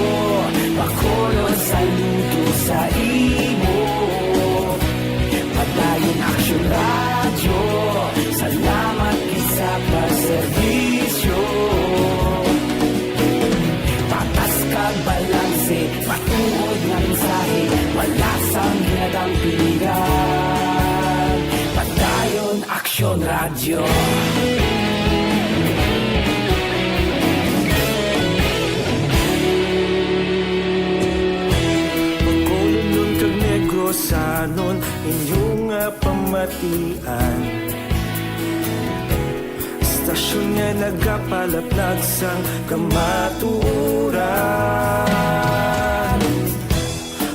Bacolod, saludo sa imo. Padayon Aksyon Radyo, salamat gid sa pagserbisyo. Patas kag balanse, matuod nga mensahe, wala sang ginadampigan. Padayon Aksyon Radyo. Bacolodnon kag Negrosanon, inyo nga pamatian. Estasyon nga nagapalaplag sang kamatuoran.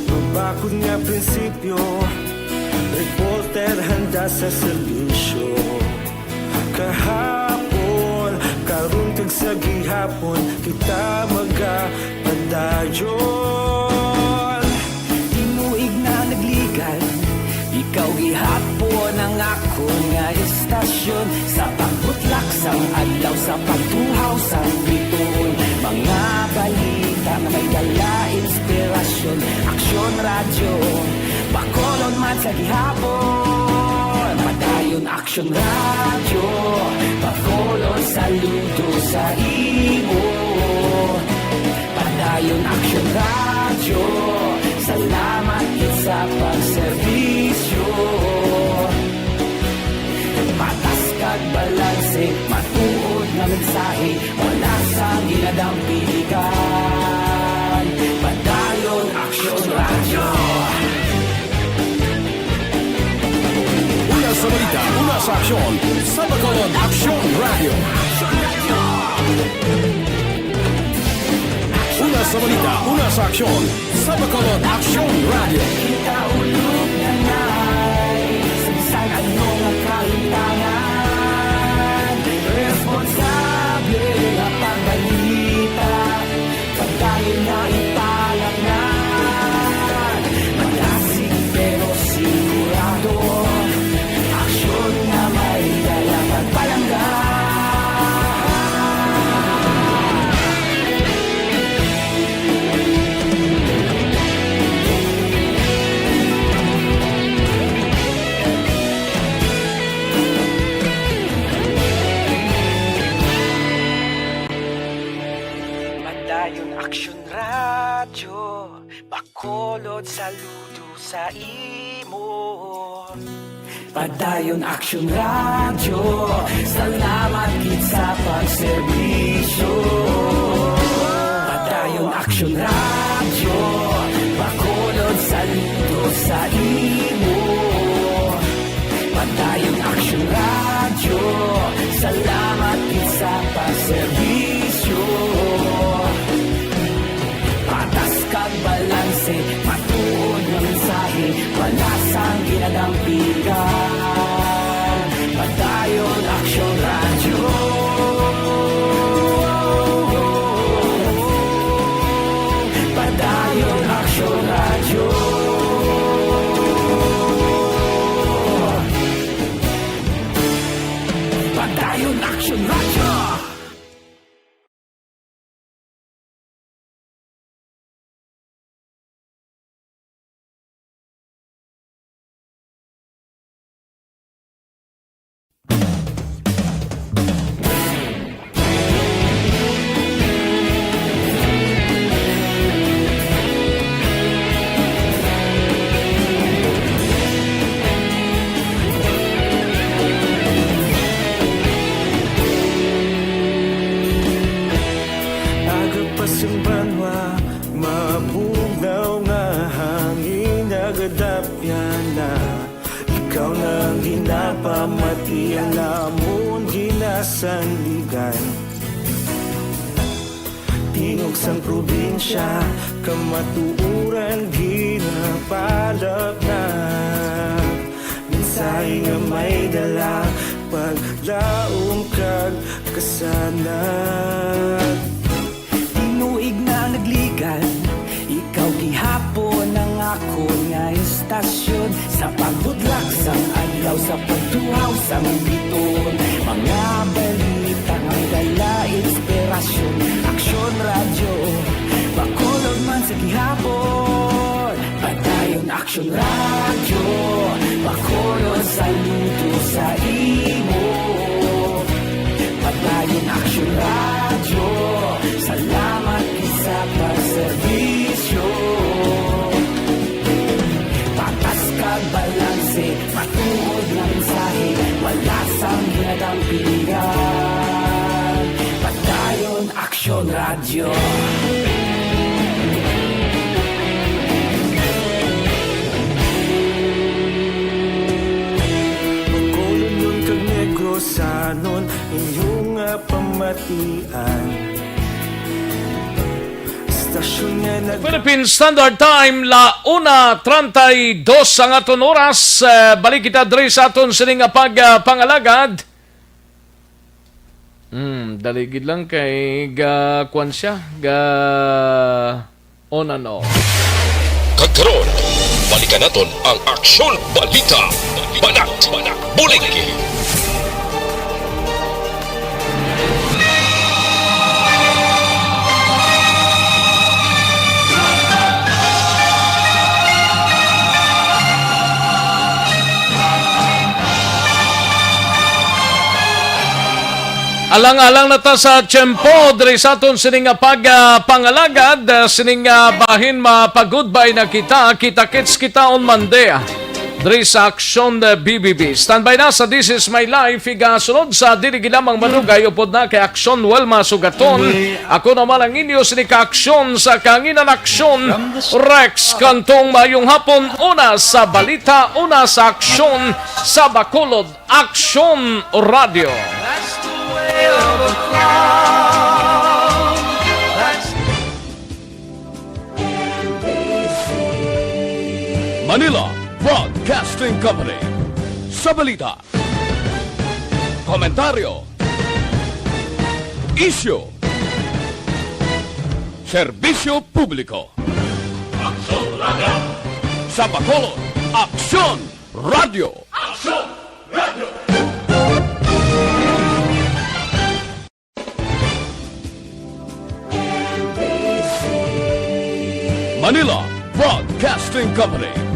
Mabakod nga prinsipyo, reporter handa sa serbisyo. Kahapon, karon kag sa gihapon, kita magapadayon. Tinuig na nagligan, ikaw gihapon ang akon nga estasyon. Sa pagbutlak sang adlaw, sa pagtuhaw sang bituon, mga balita nga may dala inspirasyon. Aksyon Radyo, Bacolod man sa gihapon. Padayon Aksyon Radyo, Bacolod, saludo sa imo. Padayon Aksyon Radyo, salamat gid sa pagserbisyo. Patas kag balanse, matuod nga mensahe, wala sang ginadampigan. Padayon Aksyon Radyo. Una sa balita, una sa aksyon, sa Bacolod Aksyon Radyo. Una sa balita, una sa aksyon, sa Bacolod Aksyon Radyo. Kita ulog na nai, sa bisan ano nga kahitangan, responsable nga pagbalita, padayon nga ipalaplag. Malasig pero sigurado, aksyon nga may dala pagpalangga. Padayon Aksyon Radyo, Bacolod, saludo sa imo. Padayon Aksyon Radyo, salamat gid sa pagserbisyo. Padayon Aksyon Radyo, Bacolod, saludo sa imo. Padayon Aksyon Radyo, salamat gid sa pagserbisyo. Patas kag balanse, matuod nga mensahe, wala sang ginadampigan. Padayon Aksyon Radyo. Padayon Aksyon Radyo. Padayon Aksyon Radyo. Aga pa sing banwa, mabugnaw nga hangin nagadapyan na. Ikaw na ang ginapamati, ang amon ginasandigan. Tingog sang probinsya, kamatuoran ginapalaplag. Mensahe nga may dala, paglaom kag kasanag. Tinuig na nagligan, ikaw gihapon ang akon nga estasyon. Sa pagbudlak sang adlaw, sa pagtuhaw sang bituon, mga balita nga dala inspirasyon. Aksyon Radyo, Radyo. Bacolodnon kag Negrosanon, inyo nga pamatian. Stasyon nga nag- Philippine Standard Time, la una treinta y dos ang aton oras. Eh, balik kita diri sa aton sining nga pag, ah, pangalagad. Hmm, dali gid lang kay ga, kwan siya, ga on and off. Kag karon, balikan naton ang Aksyon Balita, Banat, Bulig. Alang-alang na ta sa tiyempo diri sa aton sining nga pag, ah, pangalagad, ah, sining, ah, bahin mapagudbay na kita, kita-kits kita on Monday, ah, diri sa Aksyon, ah, B B B. Standby na sa This Is My Life, igasunod sa dili gid lamang malugay upod na kay Aksyon Welma Sugaton. Ako naman ang inyo sining ka-aksyon sa kanginan aksyon, Rex Cantong. Mayong hapon, una sa balita, una sa aksyon sa Bacolod. Aksyon Radyo. That's the way of a clown. That's Manila Broadcasting Company. Sa balita, komentaryo, isyu, serbisyo publiko. Aksyon Radyo. Sa Bacolod, Aksyon Radyo. Aksyon Radyo. Manila Broadcasting Company.